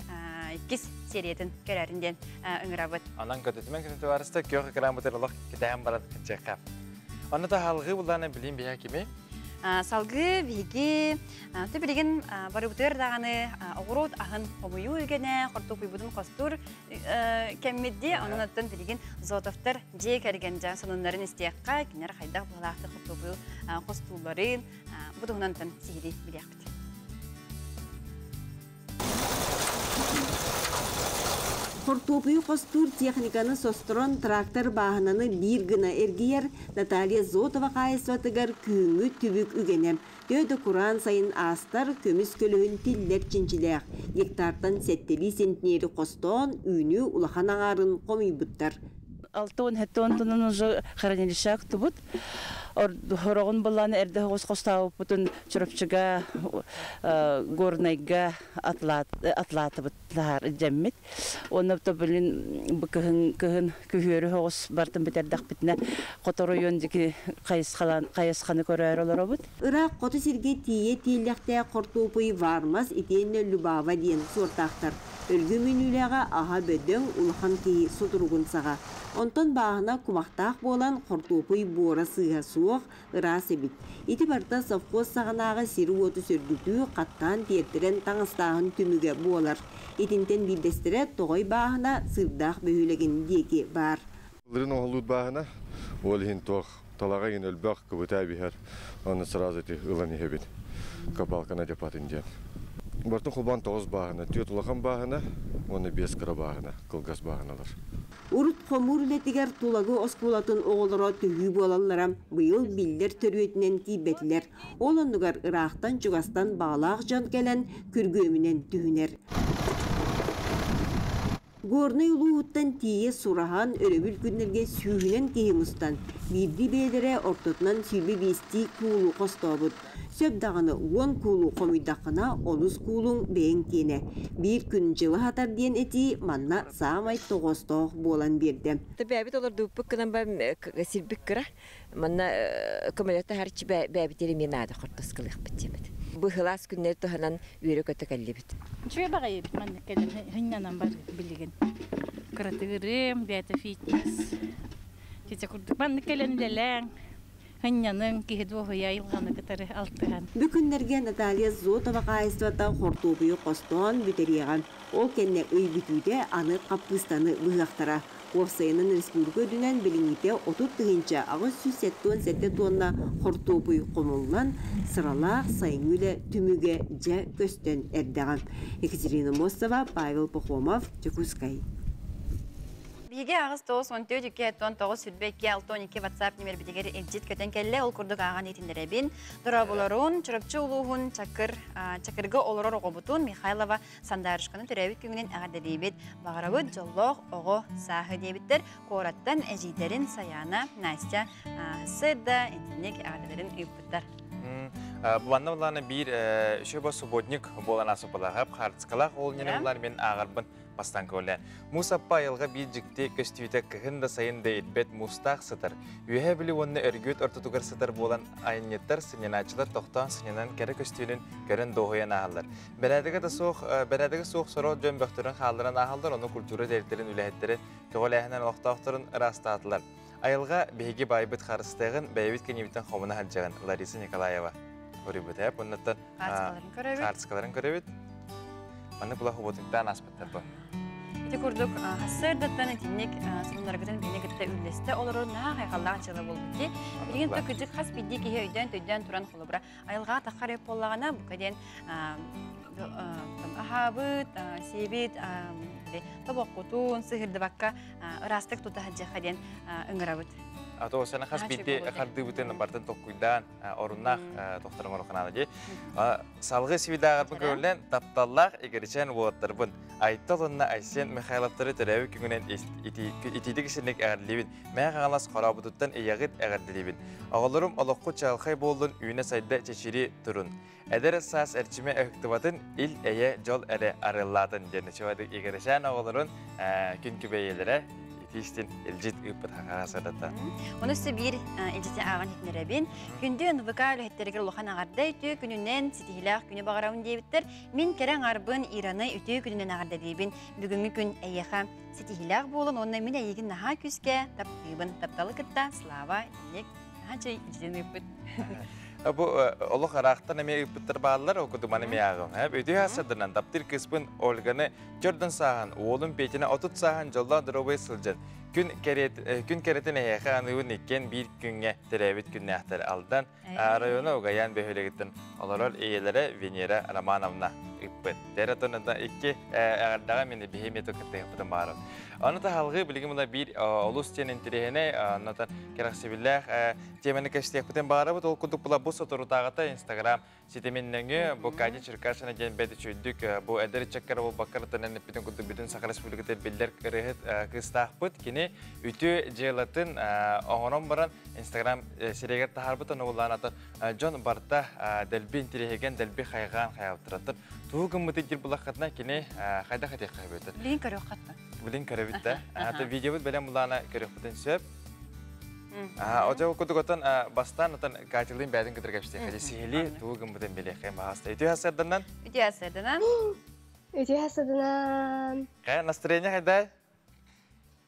иккис сериятын көрөрүн диэн ыҥырабыт. Онон көтүтүмэн күнү табаарыста күөх экран бутыр олох кэтэһэн баран кыччыахха. Онно та халгыы буллаана билим биһэ кими? Салгыы биһиги ты билигин барыбытыгар даҕаны оҕуруот аһын хомуйуу үгэнэ, хортуоппуйбутун хостуур кэммит дии. Онон оттон билигин Зотовтар дьиэ кэргэн дьон сонуннарын истиэххэ, кинилэр хайдах быһалаахтык хортуоппуйу хостуулларын бу туһунан сиһилии билиэхпит. Хортуопуйу хостуур техниканы состорон трактор бааһынаны биир гына эргийэр Наталья Зотова хаһаайыстыбатыгар күһүҥҥү түбүк үгэнэ. Төһө да кураан сайын аастар, көмүс көлөһүн тиллэр чинчилээх. Гектартан сэттэлии центнери хостоон, үүнүү улахан аҥаарын хомуйбуттар. 67 тоннаны уже хранилище актыбыт. Хороҕун былааны эрдэ соҕус хостообуппутун Чурапчыга, Горнайга атлаатыбыт дьэммит. Уонна билин кыһын кыһын күһүөрү соҕус бартын бүтэрдэхпитинэ хоторойуон дики хайысханы көрөөр олоробут. Ыраах хоту сиргэ тиийэ тиэллэхтээх хортуопуй Вармас итиэннэ Любава диэн суортаахтар. Өлгөм үүнүүлээҕэ аһа бөдөҥ, улахан киһи сутуругун саҕа. Онтон бааһына кумахтаах буолан, хортуопуй буора сыыһа суох, ыраас эбит. Ити барыта совхоз саҕанааҕы сири-уоту сөргүтүү, хаттаан тиэртэрэн таҥастааһын түмүгэ буолар. Итинтэн биирдэстэрэ Тоҕой бааһына Сыырдаах бөһүөлэгин диэки баар. Былырыын оһоллуут бааһына, ол иһин туох талаҕа иһин өлбөх кыбыта биһэр, оны сразу ити ылан иһэбит. Копалкана депатын диэн. Бартын холбоон тоҕус бааһына, түөрт улахан бааһына уонна биэс кыра бааһына, кылгас бааһыналар. Урут хомуур үлэтигэр Тулагы оскуолатын оҕолоро төһүү буолаллара, быйыл биллэр төрүөтүнэн тиийбэтилэр. Ол оннугар ыраахтан-чугастан баҕалаах дьон кэлэн күргүөмүнэн түһүнэр. Горнай улууһуттан тиийэ сураһан, өрөбүл күннэргэ сүүһүнэн киһи мустан, биирдии бэйэлэрэ ортотунан сүүрбэ биэстии куулу хостообут. Сөп даҕаны уон куулу хомуйдаххына, онус куулуҥ бэйэҥ киэнэ. Биир күн дьылы хатар диэн этии манна саамай тоҕоостоох буолан биэрдэ. Бэйэбит олордубуппут гынан баран сирбит кыра. Манна көмөлөтө харчы бэйэбит эмиэ наада хортуоскалыахпыт диэбит. Быһылаас күннэри туһанан үөрэ-көтө кэллибит. Үчүгэй баҕайы эбит маннык кэлэн хынньанан бар билигин. Кыратыгырым, бэйэтэ фитнес. Тите курдук маннык кэлэн үлэлээҥ, хынньаныҥ, киһи дуоһуйа айылҕаны кытары алтыһан. Бу күннэргэ Наталья Зотова хаһаайыстыбата хортуопуйу хостоон бүтэриэҕэ. Ол кэннэ ый бүтүүтэ аны хаппыыстаны быһыахтара. Уопсайынан республика үрдүнэн билиҥҥитэ 30 877 тонна хортуопуй хомуллан, сыралаах сайыҥҥы үлэ түмүгэ дьэ көстөн эрдэҕэ. Екатерина Мостова, Павел Пахомов, Дьокуускай. Биһиги аҕыс тоҕус он түөрт икки он тоҕус сүүрбэ икки алта он икки WhatsApp нүмербитигэр илдьит көтөн кэллэ. Ол курдук ааҕан иһитиннэрэбин. Дорооболорун, Чурапчы улууһун Чакыр, Чакырга олорор оҕобутун Михайлова Сандаарышканы төрөөбүт күҥүнэн эҕэрдэлиибит. Баҕарабыт дьоллоох оҕо сааһы диэбиттэр. Куораттан эдьиийдэрин Саяна, Настя сырда итинник эҕэрдэлэрин ыыппыттар. Манна булаана биир үчүгэй субботник буолан асыпалаах, хаарцкалаах ол ньэнэ булаан мен ааҕарбын. бастаан көҕүлээн. Муус аппа айылҕа биир дьикти көстүүтэ кыһын да сайын да ирбэт муустаах сытар. Үөһээ Бүлүү уонна Өргүөт ортотугар сытар буолан айанньыттар, сынньанааччылар тохтоон сынньанан кэрэ көстүүнүн көрөн дуоһуйан ааһаллар. Бэрээдэгэ да суох, бэрээдэгэ суох сорох дьон бөхтөрүн хаалларан ааһаллар, ону культура тэрилтэрин үлэһиттэрин көҕүлээһинэн олохтоохторун ыраастаатылар. Айылҕа биһиги баайбыт харыстыаҕын, бэйэбит кэннибитин хомуна сылдьаҕын Лариса Николаева хоруйбута. Оннуттан Хаартыскаларын көрөбүт. Хаартыскаларын көрөбүт. Маннык була хуботуктаан ааспыттар бу. Ити курдук хассыардаттан итинник сонуннаргытын биһини кытта үллэстэ олорор наһаа хайҕаллаах дьыала буолбут дии. Билигин то кырдьык хас биирдии киһи өйдөөн-төйдөөн туран холобура айылҕаҕа таххар өп буоллаҕына бука диэн аһаабыт, сиэбит тобоххутун сыһырдыбакка ыраастык тута сылдьыахха диэн ыҥырабыт. Ато сана хас биирдии хардыыбытын бартын толкуйдаан оруннаах тохтором ороханаана дии. Салгыы свидааҕарбын көрүлэн тапталлаах игэричээн уолаттарбын Айтал уонна Айсен Михайловтары төрөөбүт күҥүнэн итиитик исинник эҕэрдэлиибин. Мэҥэ Хаҥалас хорообутуттан ийэҕит эҕэрдэлиибин. Оҕолорум олохху чаҕылхай буоллун, үүнэ-сайда чэчирии турун. Эдэр саас эрчимэ ыһыктыбатын, ил-эйэ дьол эрэ арыаллаатын диэн чугадык Игоришан оҕолорун күн күбэйэлэрэ итиистин илдьит ыыппыт хахаҕа сырдата. Ону өссө биир илдьити ааҕан иһитинэрэбин. Күндү НВК үлэһиттэригэр улахан аҕарда үтүө күнүнэн ситиһилээх күнү баҕарабын диэбиттэр. Мин кэрэ аҥарбын Ираны үтүө күнүнэн аҕардалиибин. Бүгүҥҥү күн эйиэхэ ситиһилээх буолун уонна мин эйигин наһаа күүскэ таптыыбын. Тапталы кытта Слава Ник наһаа чэй илдьитин ыыппыт. Бу олох ыраахтан эмиэ ыыппыттар бааллар, ол курдук маны эмиэ ааҕым. Үтүө сырдынан таптыыр кыыспын Ольганы Чордон сааһын, уолум Петяны 30 сааһын дьоллоох доруобай сылдьан, күн, күн кэрэтин эһиэхэ аныыбын иккиэн биир күҥҥэ төрөөбүт күннээхтэр Алдан района Угаян бөһүөлэгиттэн олорор ийэлэрэ Венера Романовна ыппыт. Дэр отон икки эҕэрдэҕэ мин биһи эмиэ кыттыһыппытым баарым. Аны таһалгыы билигин мына биир олус диэн интэриэһинэй, оннотон кэрэхсэбиллээх теманы кэпсиэхпитин баарабыт. Ол курдук була бу соторутааҕыта Инстаграм ситимин нөҥүө бу Катя Черкашина диэн бэт үчүйдүк бу эдэр ыччаккара буолбаккарытынан эппитин курдук бүтүн Саха Республиката биллэр ырыаһыт кыыстаахпыт. Кини үтүө дьыалатын оҥорон баран Инстаграм сирэйигэр таһаарбыт ону атын дьон барыта дэлби интириэһигэн дэлби хайҕаан хайаабыттараттан тугу гыммыты диир булаххытына кини хайдах этиэххэ сөбүтэн Билин көрүөххаттан. Билин көрөбүт да. Ата видеобут бэлэм булаана көрүөхпүтүн сөп. Ожо курдук отон бастаан отон Катялыын бэйэтин кытары кэпсиэххэ сиһилии тугу гыммытын билиэххэ баһаста. Үтүө хасырданан. Үтүө хасырданан. Үтүө хасырданан. Кая настроение хайдай?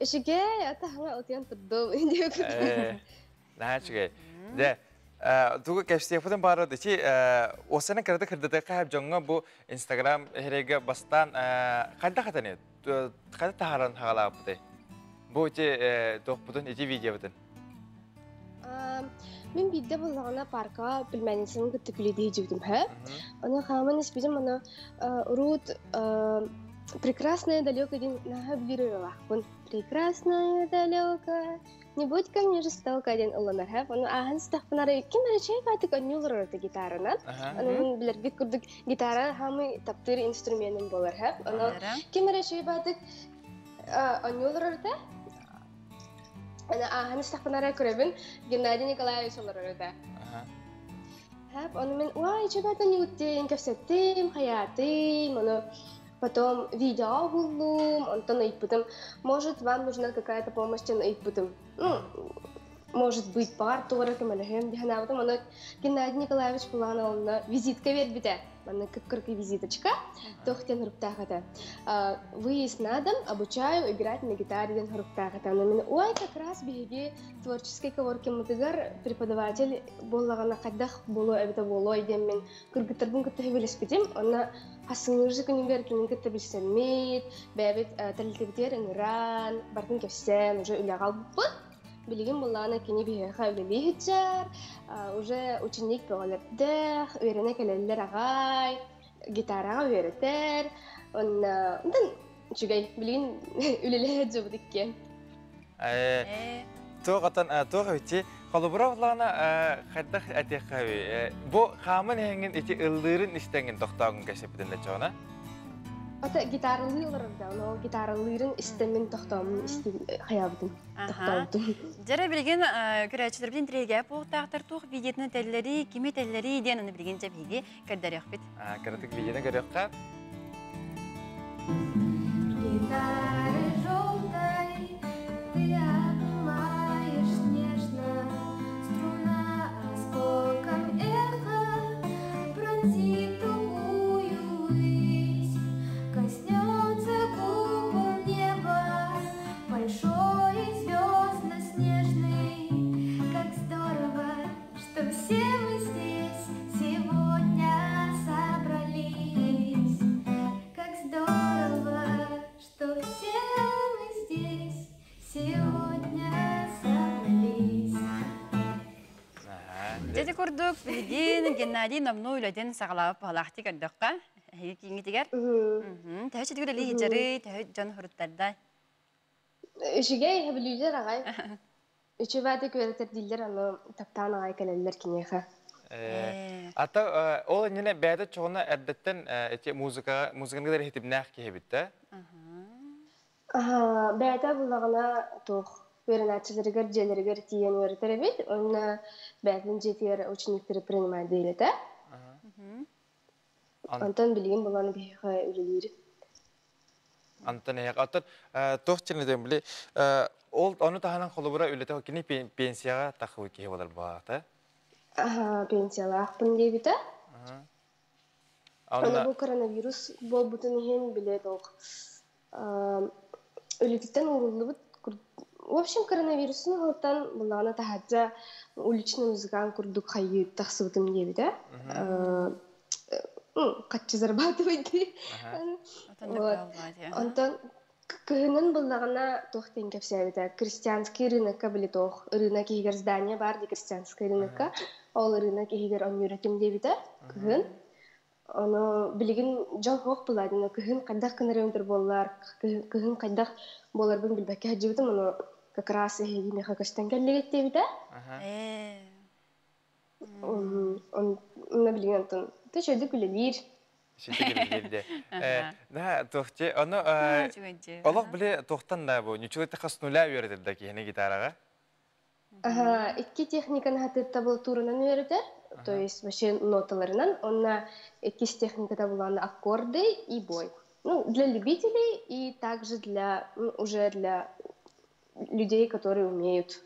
Үчүгэй, ата хаңа утуйан турдум. Наһаа үчүгэй. Дьэ, тугу кэпсиэхпитин баарыт ити осана кыраты кырдатыахха хэп дьоҥҥо бу Инстаграм эһэрэйгэ бастаан хайдах этэн хайда таһааран хагалаабытай? Бу ити туохпутун ити видеобутун. Мин биирдэ буллаҕына паркаҕа племянницаны кытта күлэдии дьибитим һэ. Аны хааман испитим аны урут прекрасная далеко диэн наһаа биир ырыалаахпын. Прекрасная далеко, не будь ко мне жестоко диэн ылланар һэ. Ону ааһан истэхпин арай ким эрэ чэй баатык онньуу олорор гитаранан. Аны мин билэрбит курдук гитара хаамый таптыыр инструменым буолар һэ. Ону ким эрэ чэй баатык онньуу олорор этэ. Аны ааһан истэхпин арай көрөбүн Геннадий Николаевич олорор этэ. Хэп, ону мин уай чөбөтөн юуттин кэпсэттим, хаятым, ону потом видео буллум, онтон ыйпытым, может, вам нужна какая-то помощь диэн ыйпытым. Ну, может быть, баар туора көмөлөһүөм диэн аабытым. Ону Геннадий Николаевич булаан олонно визитка бербитэ. Манна кып-кыркый визиточка. Туох диэн хуруктаах этэ. Выезд на дом, обучаю играть на гитаре диэн хуруктаах этэ. Аны мин ой, как раз биһиги творческий коворкиммытыгар преподаватель буоллаҕына хайдах буолуо эбитэ буолуой диэн мин кыргыттарбын кытта сөбүлэспитим. Онно хасыҥыыржы күнүгэр кинини кытта билсэммит, бэйэбит тэрилтэбитигэр ыҥыран, бартын кэпсээн уже үлэҕэ албыппыт. Билигин буллаҕына кини биһиэхэ үлэлии сылдьар, уже ученик бөҕөлөрдөөх, үөрэнэ кэлэллэр аҕай, гитараҕа үөрэтэр, онно онтон үчүгэй, билигин үлэлэһэ сылдьабыт иккиэн. Туох отон туох эбити холобура буллаҕына хайдах этиэххэ бу хаамын иһэҥҥин ити ыллыырын истэҥҥин тохтоогун кэпсэппитин да чоҕуна Ата гитаралыы олорор да, ону гитаралыырын истэммин тохтооммун хайаабытым, тохтообутум. Дьэрэ билигин көрөөччүлэрбит интригэп буолуохтаахтар туох видеотун этэллэрий, кими этэллэрий диэн аны билигин дьэ биһиги көрдөрүөхпүт. Кыратык видеоны көрүөххэ. курдук билигин Геннадий номнуо үлэтин саҕалаабыт баһылаахтык көрдөххө, эһиги кииҥҥитигэр. Төһө читик үлэлии сылдьарый, төһө дьон суруттарда? Үчүгэй, сөбүлүүллэр аҕай. Үчүгэй үөрэтэр дииллэр, аны таптаан аҕай кэлэллэр киниэхэ. Ата ол иннинэ бэйэтэ чоҕуна эрдэттэн ити музыка музыканы кытары хитимнээх киһи эбит да? Бэйэтэ буллаҕына туох үөрэнээччилэригэр дьиэлэригэр тиийэн үөрэтэр эбит. Уонна бэйэтин дьиэтигэр учениктары принимать диир этэ. Онтон билигин булан биһиэхэ үлэлиир. Антон эһэх оттон туох чинэтин били ол ону таһынан холобура үлэтэ кини пенсияҕа тахыбы киһи болар буолаата. Пенсиялаахпын диэбитэ. Аны бу коронавирус буолбутун иһин били туох үлэтиттэн ууруллубут. В общем, коронавирустун оһолтон буллаҕына таһырдьа уличный музыкант курдук хайыы тахсыбытым диэбитэ. Хаччы зарабатывать дии. Вот. Онтон кыһынын буллаҕына туох диэн кэпсээбитэ. Крестьянский рынокка били туох рынок иһигэр здание баар дии крестьянский рынокка. Ол рынок иһигэр онньуур этим диэбитэ кыһын. Ону билигин дьол суох буолла, кыһын хайдах гынар эбитэр буоллар, кыһын хайдах буоларбын билбэккэ сылдьыбытым, ону как раз эһиги миэхэ көстөн кэллигит диэбитэ. Онно билигин онтон үчүгэйдик үлэлиир. Үчүгэйдик үлэлиир дии. Да, туохчи, ону олох били туохтан да бу, ничего хас нуля үөрэтэр да киһини гитараҕа? Икки техниканы хатыыр табулатуранан үөрэтэр, то есть вообще ноталарынан. Онно иккис техниката булааны аккорды и бой. Ну, для любителей и также для, уже для людей, которые умеют.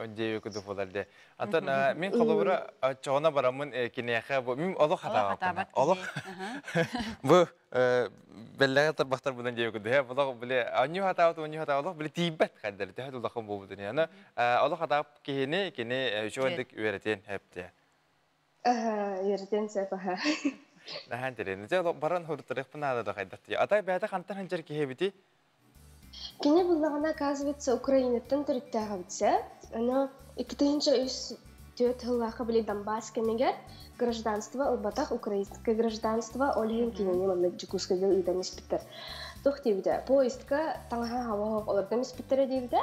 Диэби кудук болар де. Антон мин холобура чоҕуна бараммын киниэхэ бу мин олох хатаабаппын. Олох бу беллэҕэ тарбахтар бунан диэби кудук. Олох биле анню хатаабат онню хатаабат олох биле тиийбэт хайдары төһө улахан буолбутун. Аны олох хатаап киһини кини үчүгэйдик үөрэтиэн хэпте. Үөрэтиэн сөп аха. Наһаан терен. Дьэ баран хуруттарыахпын наада да хайдах. Атай бэйэтэ хантан ханчар киһи эбити? Кини буллаҕына, оказывается, Украинаттан төрүттээх эбитсэ. Ону 2003 сыллаахха били Донбасс кэмигэр гражданство ылбатах украинское гражданство, ол иһин кинини манна Дьокуускайга ыытан испиттэр. Туох диэбитэ, поездка таҥаһа хаба олордон испиттэрэ диэбитэ.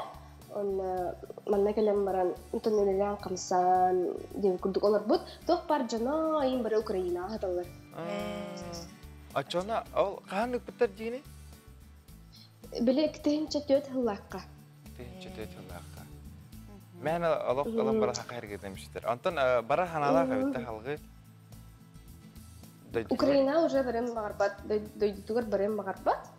Онно манна кэлэн баран онтон үлэлээн хамсаан диэн курдук олорбут. Туох бар дьоно айын бары Украинаҕа сыталлар. Оччоно ол хаһан ыппыттар диини? Били 2004 сыллаахха. 2004 сыллаахха. Мээн олох ылан бара хака эргитемиштер. Онтон бара ханалаах эбитте халгы. Украина уже барым бағарбат, дойдутугар барым бағарбат.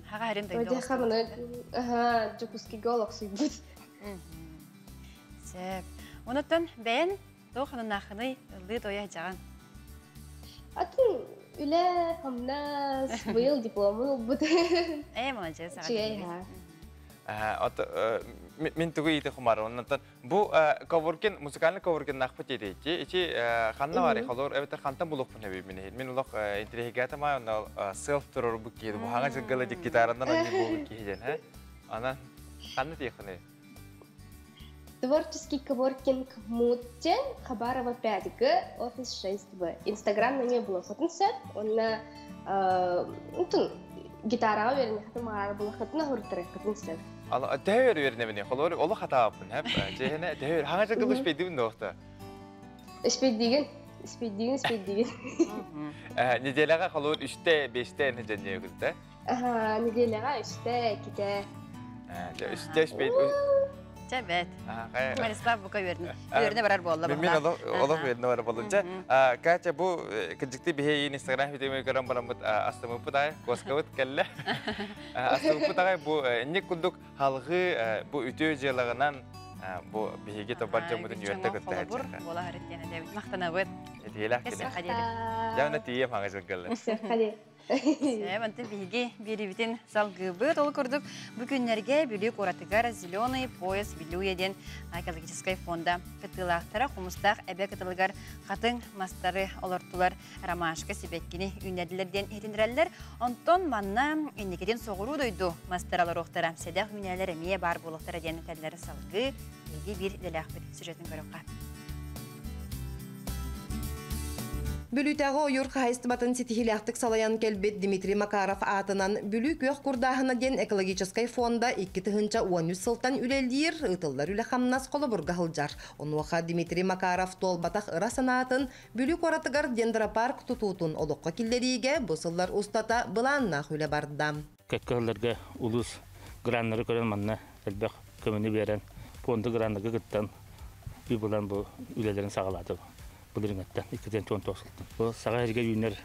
Хаға хэрин дойду. Өте хамыны, аха, Дьокуускайга олохсуйбут. Сөп. Онуттан бэйэн туох ханнаахыный ыллыы тойа жаҕан? Атын үлэ, хамнас, быйыл дипломун ылбыт. Ээ, молодец. Үчүгэй, ха. От мин тугу иити хумар оннан бу коворкин музыкальный коворкин нахпыт ити ичи ханна бар холор эбэтэр хантан булукпун эби мин мин олох интриһигата ма онно селф турор бу киһи бу хаңа жыггала дик гитаранан онни бу киһи ден хэ ана ханна тиэххини. Творческий коворкинг Муттен, Хабарова 5Г, офис 6В. Инстаграм на нее было фотонсет, он на гитараҕа үөрэнэхтин маҕаара булахытына хуруттарыаххытын сөп. Төһө үөрэнэбин холор олох хатааппын хэп дьиэһэнэ төһө хаҥа жыгыл испэйдибин доохто. Испэйдигин, испэйдигин, испэйдигин. Неделяҕа холор үстэ, бестэ дьэнньэ Аха, неделяҕа үстэ, иккитэ. Үстэ испэйд. Чэ бэт. Марислав бука үөрнэ. Үөрнэ барар буолла. Мен олох үөрнэ барар буоллум. Чэ, Катя бу кырдьыкты биһи Инстаграм видео көрөн бараммыт астымыппыт аай, куоскабыт кэллэ. Астымыппыт аҕай бу инник курдук халҕыы бу үтүө дьыалаҕынан бу биһиги тобар дьоммутун үөртэ кытта Холобур буола харыттиэн эдэбит. Махтанабыт. Этиэлээх кини. Дьэ, тиийэм хаҥа сылгаллар. Онтон биһиги биэрибитин салгыыбыт. Ол курдук бу күннэргэ Бүлүү куоратыгар «Зеленый пояс Вилюя» диэн экологическай фонда кыттыылаахтара хомустаах эбэ кытылыгар хатыҥ мастары олортулар, ромашка сибэккини үүннэрдилэр диэн иһитиннэрэллэр. Онтон манна инникитин соҕуруу дойду мастара олоруохтара, сэдэх үүнээлэр эмиэ баар буолуохтара диэн этэллэр. Салгыы биһиги биир идэлээхпит сюжетын көрүөххэ. Бүлүүтээҕи ойуур хаһаайыстыбатын ситиһиилээхтик салайан кэлбит Дмитрий Макаров аатынан Бүлүү күөх курдааһына диэн экологическай фонда 2013 сылтан үлэлиир, ыытыллар үлэ-хамнас холобурга сылдьар. Онуоха Дмитрий Макаров туолбатах ыра санаатын Бүлүү куоратыгар дендропарк тутуутун олоххо киллэриигэ бу сыллар устата былааннаах үлэ барда. Кэккэ сылларга улуус граннары көрөн манна элбэх көмөнү биэрэн, фонда граннарга кыттан үп ылан бу үлэлэрин саҕалаата былырыҥаттан 219 сылтан. Бу саҕа сиргэ үүнэр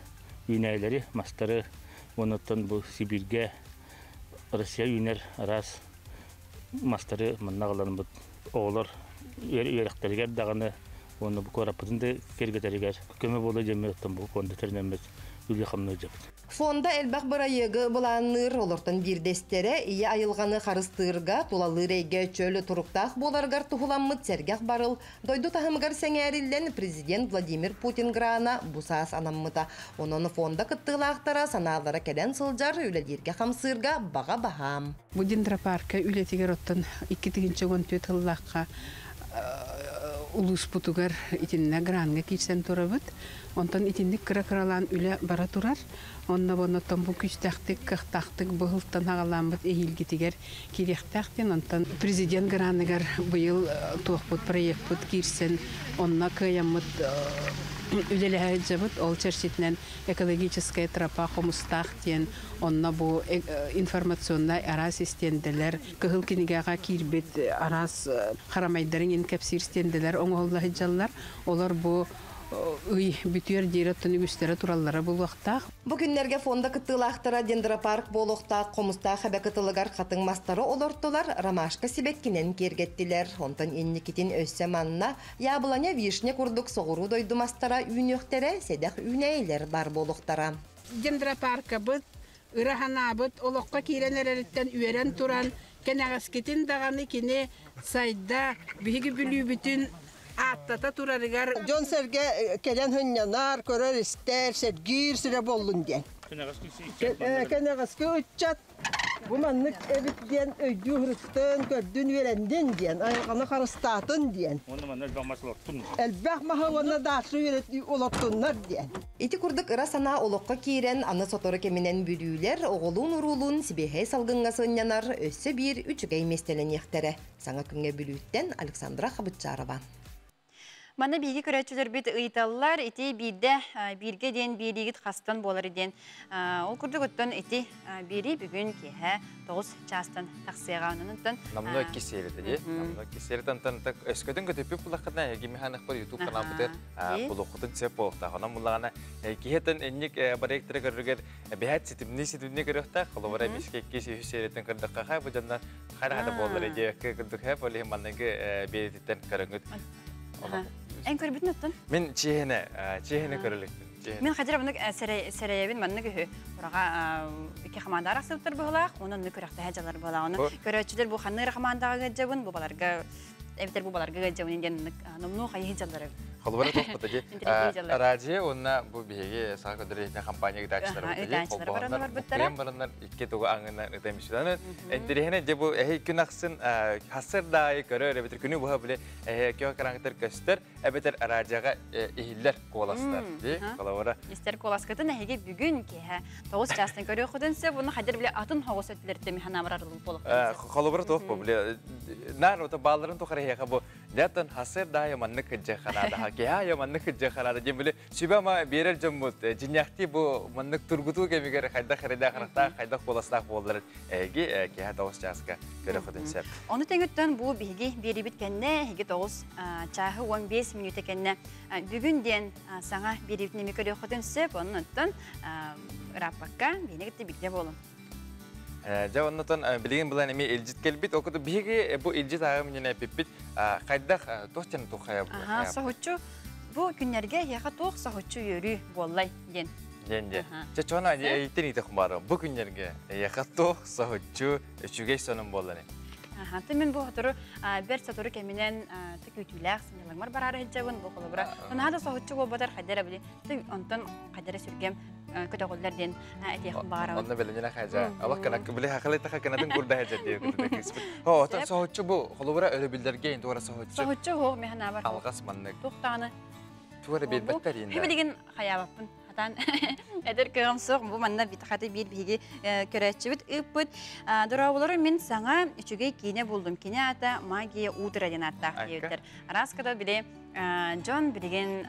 үүнээйилэри, мастары уонна бу Сибииргэ Россия үүнэр араас мастары манна аҕаланбыт оҕолор үөрэхтэригэр даҕаны уонна бу куораппытын да киэргэтэригэр көмө буолуо диэммит оттон бу фонда тэринэммит үлэ-хамныы дьабыт. Фонда элбэх бырайыагы былаанныыр, олортон биирдэстэрэ ийэ айылҕаны харыстыырга, тулалыыр эйгэ чөл туруктаах буоларыгар туһуламмыт сэргэх барыл дойду таһымыгар сэҥээриллэн президент Владимир Путин грана бу саас анаммыта. Онон фонда кыттыылаахтара санаалара кэлэн сылдьар, үлэлииргэ-хамсыырга баҕа баһаам. Бу дендропарка үлэтигэр оттон 2014 сыллаахха улууспутугар итиннэ гранга киирсэн турабыт. Онтон итинник кыра-кыралаан үлэ бара турар. Онно оннотон бу күүстээхтик, кыахтаахтык быһылтан хаҕаламмыт эһиилгитигэр киириэхтээх диэн онтон президент граныгар быйыл туохпут проектпыт киирсэн онно кыайаммыт үлэлэһэ сылдьабыт. Ол чэрчитинэн экологическая тропа хомустаах диэн онно бу информационнай араас истиэндэлэр, кыһыл кинигэҕэ киирбит араас харамайдарын инкэпсиир стенделэр оҥоһулла сылдьаллар. Олор бу ый бүтүөр диэри оттон үгүстэрэ тураллара булуохтаах. Бу күннэргэ фонда кыттыылаахтара дендропарк буолуохтаах хомустаах эбэ кытылыгар хатыҥ мастары олортулар, ромашка сибэккинэн киэргэттилэр. Онтон инникитин өссө манна яблоня, вишня курдук соҕуруу дойду мастара үүнүөхтэрэ, сэдэх үүнээйилэр бар буолуохтара. Дендропаркабыт, ыра санаабыт олоххо киирэн эрэриттэн үөрэн туран, кэнэҕэскитин даҕаны кини сайда, биһиги Бүлүүбүтүн ааттата турарыгар. Дьон сэргэ кэлэн сынньанар, көрөр истэр, сэргиир сирэ буоллун диэн. Кэнэҕэски ыччат бу маннык эбит диэн өйдүү сырыттын, көрдүн үөрэндин диэн, айылҕаны харыстаатын диэн. Элбэх маһы уонна даача олортуннар диэн. Ити курдук ыра санаа олоххо киирэн, аны сотору кэминэн бүлүүлэр оҕолуун-уруулуун сибиэһэй салгыҥҥа сынньанар өссө биир үчүгэй миэстэлэниэхтэрэ. Саҥа күҥҥэ Бүлүүттэн Александра Хабытчарова. Манна биһиги көрөөччүлэрбит ыйыталлар, ити биирдэ бииргэ диэн биэриигит хастан буолар диэн. Ол курдук оттон ити биэрии бүгүн киэһэ 9 чаастан тахсыаҕа. Онон Намно кисерите ди. Намно кисеритен так өскөтүн көтөпүп булахына гимиханах бар YouTube каналбытыр булукутун сеп болуктах. Онон буллагана киһетен энник проекторы көрүгер бэһэт ситимни ситимни көрөхтә, холобура миске киси үсеритен көрдөккө хай бу жанна хайра хата боллар иде көрдүк хэ боли манныгы беретиттен көрөңүт. Эн көрбүтүн оттон? Мин чиһене, чиһене көрөлүктүн. Мин хадьыр маннык сэрейебин маннык үһү. Ураға икки команда арахсыбыттар быһылаах, онон нү күрэхтэһэ дьалар быһылаах. Оны көрөөччүлэр бу ханныыр командаға гыджабын, бу баларга эбитер бу баларга гыджабын диэн номнуо хайы дьаллар. Холобура тохпута ди. Радио онна бу биһиги саха көдөрө компания гытааччылар бу Холбоһоннор бараннар бараннар икки тугу аңына ытамышынан. Энтерехне же бу эһи күн ахсын хасыр даайы көрөр эбитер күнү буха биле эһи кö караңтыр көстөр эбитер радиога иһиллер куоластар ди. Холобура Истер куоласкытын эһиги бүгүн киһэ 9 частан көрүөхүтүн сөп, уну хадыр биле атын хоҕус өттүлэртэ миханамрар болук. Холобура туох бу биле нар ота бааларын тухары хеха бу Дятан хасыр да манны кыджа ханада хакия манны кыджа ханада дем биле сүбә ма берер жоммут жиньяхти бу маннык тургуту кемигер хайда харида харахта хайда коластах боллар эги киһа тоғыз часка көрө хотун сеп. Оны теңүттен бу биһиги берибит кенне хиги 9 чаһы 15 минут кенне бүгүн ден саңа берибит неме көрө хотун сеп, оннуттан раппакка бинегитти бирге болун. Жа оннотон билигин булан эми илжит келбит, окуту биһиги бу илжит агым менен пиппит кайдах тохтен тухая бу. Аха, соһуччу бу күннәргә яха тох соһуччу йөрү боллай ден. Ден де. Ча чона эйтен ите хумары. Бу күннәргә яха тох соһуччу үчүгей сонун боллай. Аха, мен бу хотору бер сатору кеминен тык үтүләк сынялаңмар барары хеджабын бу холобура. Онна да соһуччу болбатар хадара били. Ты онтон хадара сүргем көтөгөллөр ден этиэх баара. Онна беленене хажа. Аллах кана биле хакылы таха канатын курда хажа диye. Хо, отон соһуччу бу холобура өлө билдерге инде ора соһуччу. Соһуччу хо механа бар. Алгас маннык. Тухтаны. Тугу эрэ биэрбэттэр иннэ. Билигин хайаабаппын. Хатан эдэр кыам суох бу манна хаты биир биһиги көрөөччүбүт ыыппыт. Дорооболору мин саҥа үчүгэй киинэ булдум. Кини аата Магия утра диэн ааттаах диэбиттэр. Араскада били дьон билигин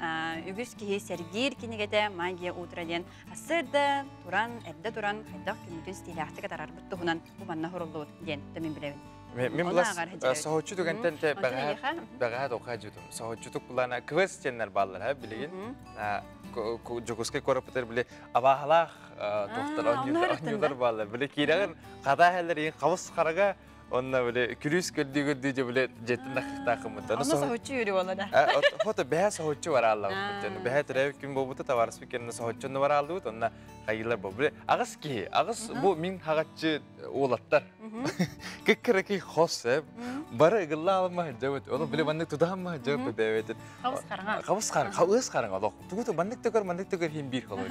үгүс киһи сэргиир кинигэтэ Магия утра диэн сырда туран, эрдэ туран хайдах күммүтүн стилээхтик атарарбыт туһунан бу манна хоруллубут диэн мин билэбин. Мин булас соһуччу түгэнтэн те бэҕэһээ тоққа жутум. Соһуччутук булана квест теннер баллар ха билигин. Жокускай корапытар били абаһалаах тохтар онньуулар баллар. Били киирэгин хата хеллер ин хабыс харага Онна биле күлүс көрдүү көрдүү же биле жеттин дакыктаакыммыт. Онно соһуччу үөрү буолла да. Хото бэһэ соһуччу барааллабыт. Бэһэ төрөөбүт күн буолбута товарыспыт кэннэ соһуччуну барааллыбыт. Онна хайылар бу. Биле аҕыс киһи, аҕыс бу мин хаҕаччы уолаттар. Кыккыракый хос бары ыгылла алма жабыт. Оны биле маннык тутаамма жабыт бэбэтин. Хабыс хараҥа. Хабыс хараҥа, хабыс хараҥа олох. Тугу маннык төгөр, маннык төгөр хин биир холор.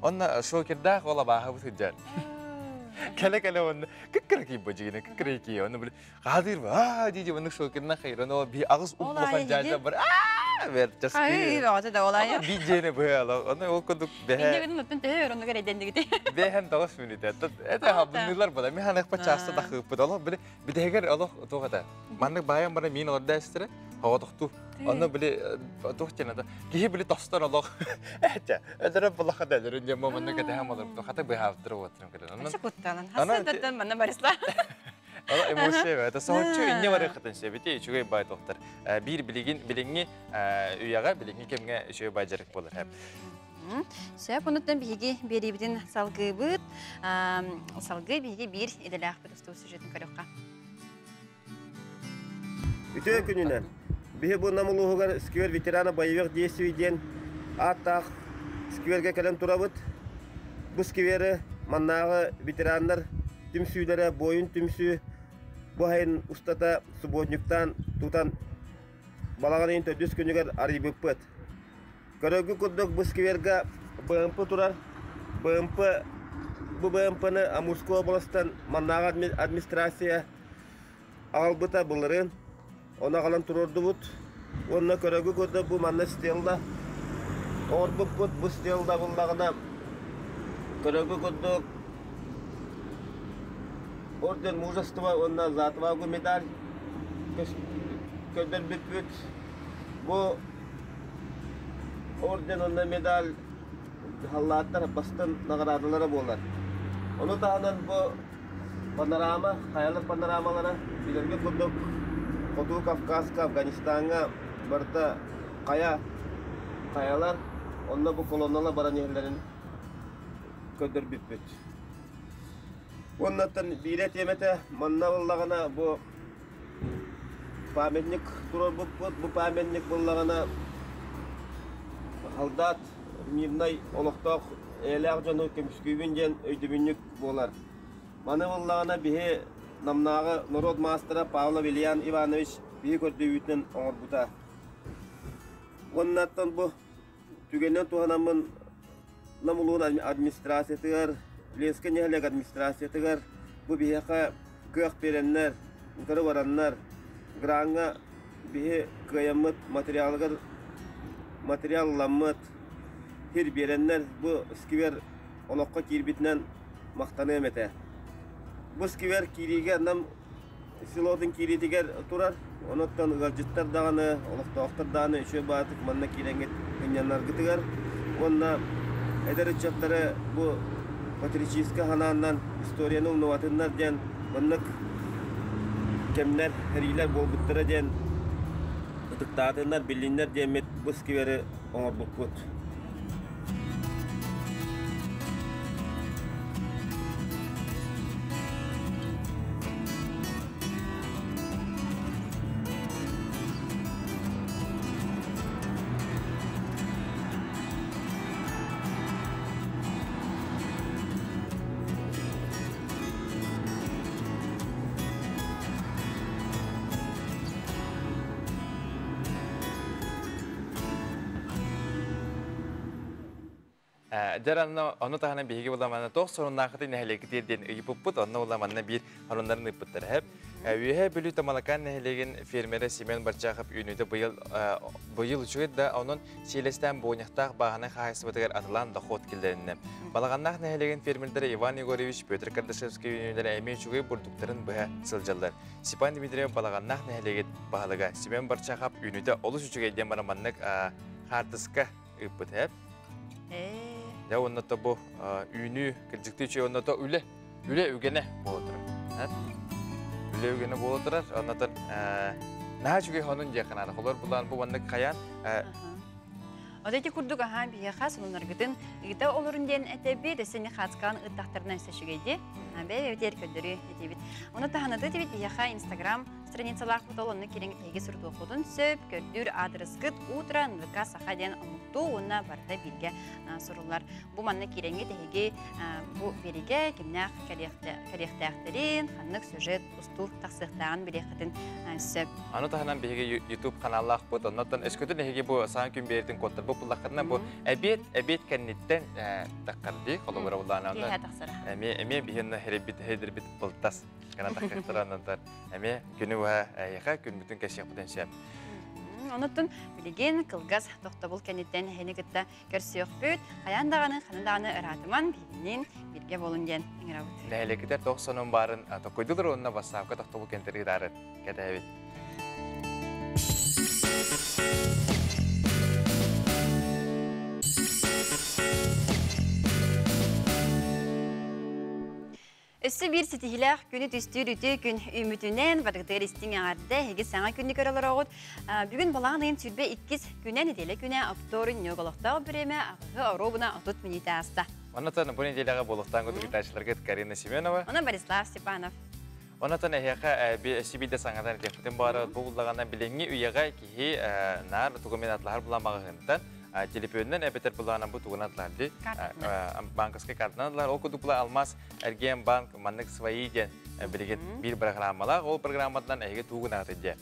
Онна шокердаах ола бааһабыт сылдьар. Кэлэ-кэлэ онно кыккыракий бу дьигинэ кыккыракий онно били хаадыр аа дии маннык шокерна хайран ол би аҕыс улахан жаажа бар аа бер Ай, баҕата да олайа. Би дьиэне быһа онно ол курдук бэһэ Инне гынан оттон төһө өрөндүгэр эрэйдэннигити. Бэһэн тоҕус мүнүүтэ. Это хабынныылар була. Мен ханыкпа чааста да хыыппыт. Олох били битэһигэр олох туох это. Маннык баайан бара миин олорда эстире. Хоҕотохтуу. Онно били туох диэн ата. Киһи били тостор олох. Этэ. Эдэрэ булаха да өлөрүн диэн маннык этэ олорбут. Хата быһаабыттар уоттарым кэлэн. Онон кутталан. Хасыдаттан манна барысла. Ол эмоция это соһуччу инне барыхытын себити үчүгэй бай тохтар. Биир билигин билиҥҥи үйэҕэ билиҥҥи кэмҥэ үчүгэй бай дьарык буолар. Сөп, онуттан биһиги биэриибитин салгыыбыт. Салгыы биһиги биир идэлээхпит устуу сюжетин көрүөххэ. Үтүө күнүнэн! Биһи бу Нам улууһугар сквер ветерана боевых действий диэн ааттаах сквергэ кэлэн турабыт. Бу сквери маннааҕы ветераннар түмсүүлэрэ буойун түмсүү бу айын устата субботниктаан тутан балаҕан ыйын төрдүс күнүгэр арыйбыппыт. Көрөргүт курдук бу сквергэ БМП турар. БМП бу БМПны Амурскай областан маннааҕы администрация аҕалбыта былырыын. Ону аҕалан туруордубут. Уонна көрөргүт курдук бу манна стелла оҥорбуппут. Бу стелла буллаҕына көрөргүт курдук орден мужества уонна за отвагу медаль көрдөрбүппүт. Бу орден уонна медаль халлааттар бастын наҕараадалара буолар. Ону таһынан бу панорама, хайалар панорамалара билэргэ курдук Хоту Кавказка, Афганистаҥҥа барыта хайа хайалар, онно бу колонналар баран иһэллэрин көрдөрбүппүт. Уоннаттан биирэ тиэмэтэ манна буоллаҕына бу памятник туруорбуппут. Бу памятник буоллаҕына халдаат мирнай олохтоох эйэлээх дьону көмүскүүбүн диэн өйдөбүнньүк буолар. Маны буоллаҕына биһи Намнааҕы норуот маастара Павлов Ильян Иванович биһи көрдөһүүтүнэн оҥорбута. Уоннаттан бу түгэнинэн туһанаммын Нам улууһун администрациятыгар, Ленскэй нэһилиэк администрациятыгар бу биһиэхэ кыах биэрэннэр, утары бараннар, граҥҥа биһи кыайаммыт материалыгар материал ыламмыт, сир биэрэннэр бу сквер олоххо киирбитинэн махтаныам этэ. Бу сквер киириигэ Нам селотун киириитигэр турар. Онуттан ыалдьыттар даҕаны, олохтоохтор даҕаны үчүгэй баҕатык манна киирэҥҥит сынньанаргытыгар уонна эдэр ыччаттары бу патриотическай санааннан историяны умнубатыннар диэн маннык кэмнэр, сэриилэр буолбуттара диэн ытыктаатыннар, биллиннэр диэммит бу сквери оҥорбуппут. Дьэр анна ону таһынан биһиги буламана тоқ соруннаахыты нэһилиэкитир диэн ыйыппыппыт, онно буламанна биир хоруннарын ыппыттар хэп. Үөһэ Бүлүү Тамалакаан нэһилиэгин фермерэ Семен Барчахов үүнүүтэ быйыл быйыл үчүгэй да, онон сиэлэстээн буоньахтаах бааһынай хаһаайыстыбатыгар атылаан дохуот киллэриннэ. Балаҕаннаах нэһилиэгин фермердэрэ Иван Егорович, Петр Кардашевский үүнүүлэрэ эмиэ үчүгэй бурдуктарын быһа сылдьаллар. Степан Дмитриев Балаҕаннаах нэһилиэгин баһылыга Семен Барчахов үүнүүтэ олус үчүгэй диэн баран маннык хаартыска ыыппыт хэп. Дьэ уонна то бу үүнүү кырдьыктыы үчүгэй онно то үлэ үлэ үгэнэ буола турар. Үлэ үгэнэ буола турар. Оннотон наһаа үчүгэй хонун диэххэ наада. Холор булаан бу маннык хайаан Вот эти курдук аһаан биһиэхэ сонуннаргытын ыыта олорун диэн этэбит, өссө хацкаан ыттахтарына өссө үчүгэйди. Бэйэ-бэйэбитигэр көрдөрүү этибит. Ону таһанаты этибит биһиэхэ Инстаграм страницалаахпыт ол онно кириҥ эһиги сурутуоххутун сөп, көрдүүр аадырыскыт утро НВК Саха диэн омуктуу уонна барыта бииргэ суруллар. Бу манна киирэҥҥит эһиги бу биэригэ кимнээх кэлиэхтээхтэрин, ханнык сюжет устуу тахсыахтааҕын билиэххитин сөп. Аны таһынан биһиги YouTube каналлаахпыт, оннуттан өскөтүн эһиги бу саҥа күн биэритин куоттарбыт буллаххытына бу эбиэт эбиэт кэнниттэн таххардыы холобура буллаана эмиэ эмиэ биһиэннэ херебит хейдербит былтас гына таххахтараннар эмиэ күнү быһа эһиэхэ күнбүтүн кэсиэхпитин сөп. Онуттун билигин кылгас тохтобул кэнниттэн эһини кытта көрсүөхпүт. Хайаан даҕаны, ханан даҕаны ыраатыман, биһигинин бирге болун диэн ыҥырабыт. Нэһилиэкитэр тохсонун баарын токуйдулар уонна бассаапка тохтобул кэнтэр ыытаары кэтэһэбит. Өссө биир ситиһилээх күнү түстүүр үтүө күн үүмүтүнэн барыгытыгар истиҥ эҕэрдэ эһиги саҥа күнү көрө олороҕут. Бүгүн балаҕан ыйын сүрбэ иккис күнэ нэдиэлэ күнэ оптуорунньук олохтоох бириэмэ аҕыһы оруобуна 30 мүнүүтэ ааста. Оннотон бу неделяҕа буолуохтаан кутугутааччыларга Карина Семенова. Онон Борислав Степанов. Онотон эһиэхэ сибиде саҥадан этиэхпитин баара бу буллаҕына билиҥҥи үйэҕэ киһи наар тугу мен атлаһар булан маҕаһыынтан телефонунан эбэтэр булаана бу тугунан атлаһар ди банковскай картанан атлаһар ол курдук була алмаз эргиэн банк маннык свои диэн билигин биир программалаах ол программатынан эһиги тугунааты диэ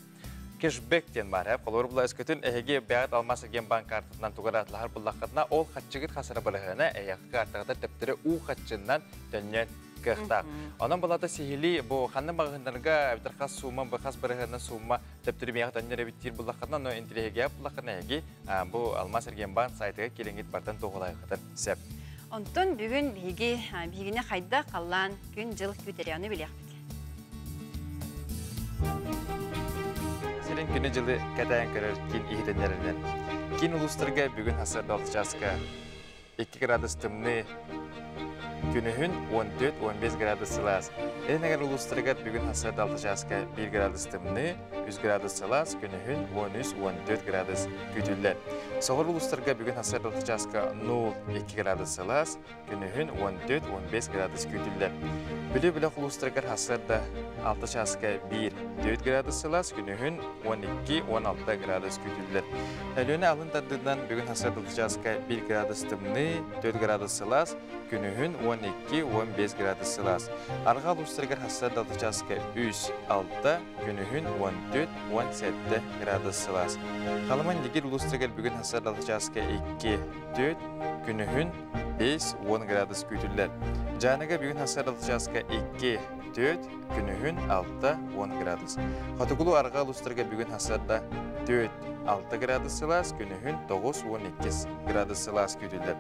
кэшбэк диэн бар э холобур була өскөтүн эһиги бэҕэт алмаз эргиэн банк картатынан тугар атлаһар буллаххытына ол хаччыгыт хасара барыһына эһиэхэ картаҕыта төптөрө уу хаччыннан төннөн кыахтаах. Онон балата сиһили бу ханна маҕаһыыннарга эбэтэр хас сумма бу хас бырыһыанна сумма төптөрү миэхэ төннөр эбит диир буллаххытына, но интириэһиргээбит буллаххытына эһиги бу Алмаз Эргиэнбаан сайтыгар киирэҥҥит бартан туоһулаһыаххытын сөп. Онтон бүгүн биһиги биһигини хайдах халлаан күн-дьыл күүтэриэҕин билиэхпит. Сирин күнү-дьылы кэтээн көрөр киин иһитиннэринэн. Киин улуустарга бүгүн сарсыарда 6 чааска 2 градус тымныы, күнүһүн 14-15 градус сылаас. Эн улуустарыгар бүгүн сарсыарда 6 чааска 1 градус тымныы, 3 градус сылаас, күнүһүн 13-14 градус күүтүллэр. Соҕур улуустарга бүгүн сарсыарда 6 чааска 0-2 градус сылаас, күнүһүн 14-15 градус күүтүллэр. Бүлүү бөлөх улуустарыгар сарсыарда 6 чааска 1-4 градус сылаас, күнүһүн 12-16 градус күүтүллэр. Өлүөнэ алын тардыынан бүгүн сарсыарда 6 чааска 1 градус тымныы, 4 градус сылаас, күнүһүн 12-15 градус сылаас. Арҕаа улуустарыгар сарсыарда 6 чааска 3-6, күнүһүн 14-17 градус сылаас. Халыма Индигир улуустарыгар бүгүн сарсыарда 6 чааска 2-4, күнүһүн 5-10 градус күүтүллэр. Дьааныга бүгүн сарсыарда 6 чааска 2-4, күнүһүн 6-10 градус. Хотугулуу арҕаа улуустарга бүгүн сарсыарда 4-6 градус сылаас, күнүһүн 9-12 градус сылаас күүтүллэр.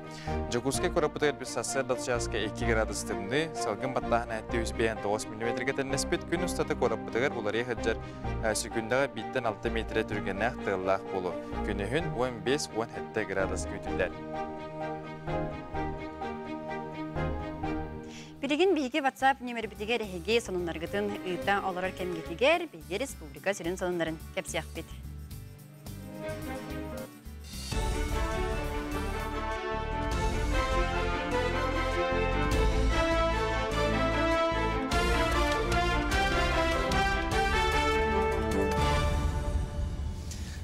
Дьокуускай куораппытыгар біз сарсыарда 6 чааска 2 градус тымныы, салгын баттааһына 759 мм тэннэспит күн устата куораппытыгар уларыйа сылдьар секундаҕа 1-6 метрэ түргэннээх тыаллаах буолуо. Күнүһүн 15-17 градус күүтүллэр. Билигин биһиги WhatsApp нөмербитигэр эһиги сонуннаргытын ыыта олорор кэмгитигэр биһиги республика сүрүн сонуннарын кэпсиэхпит.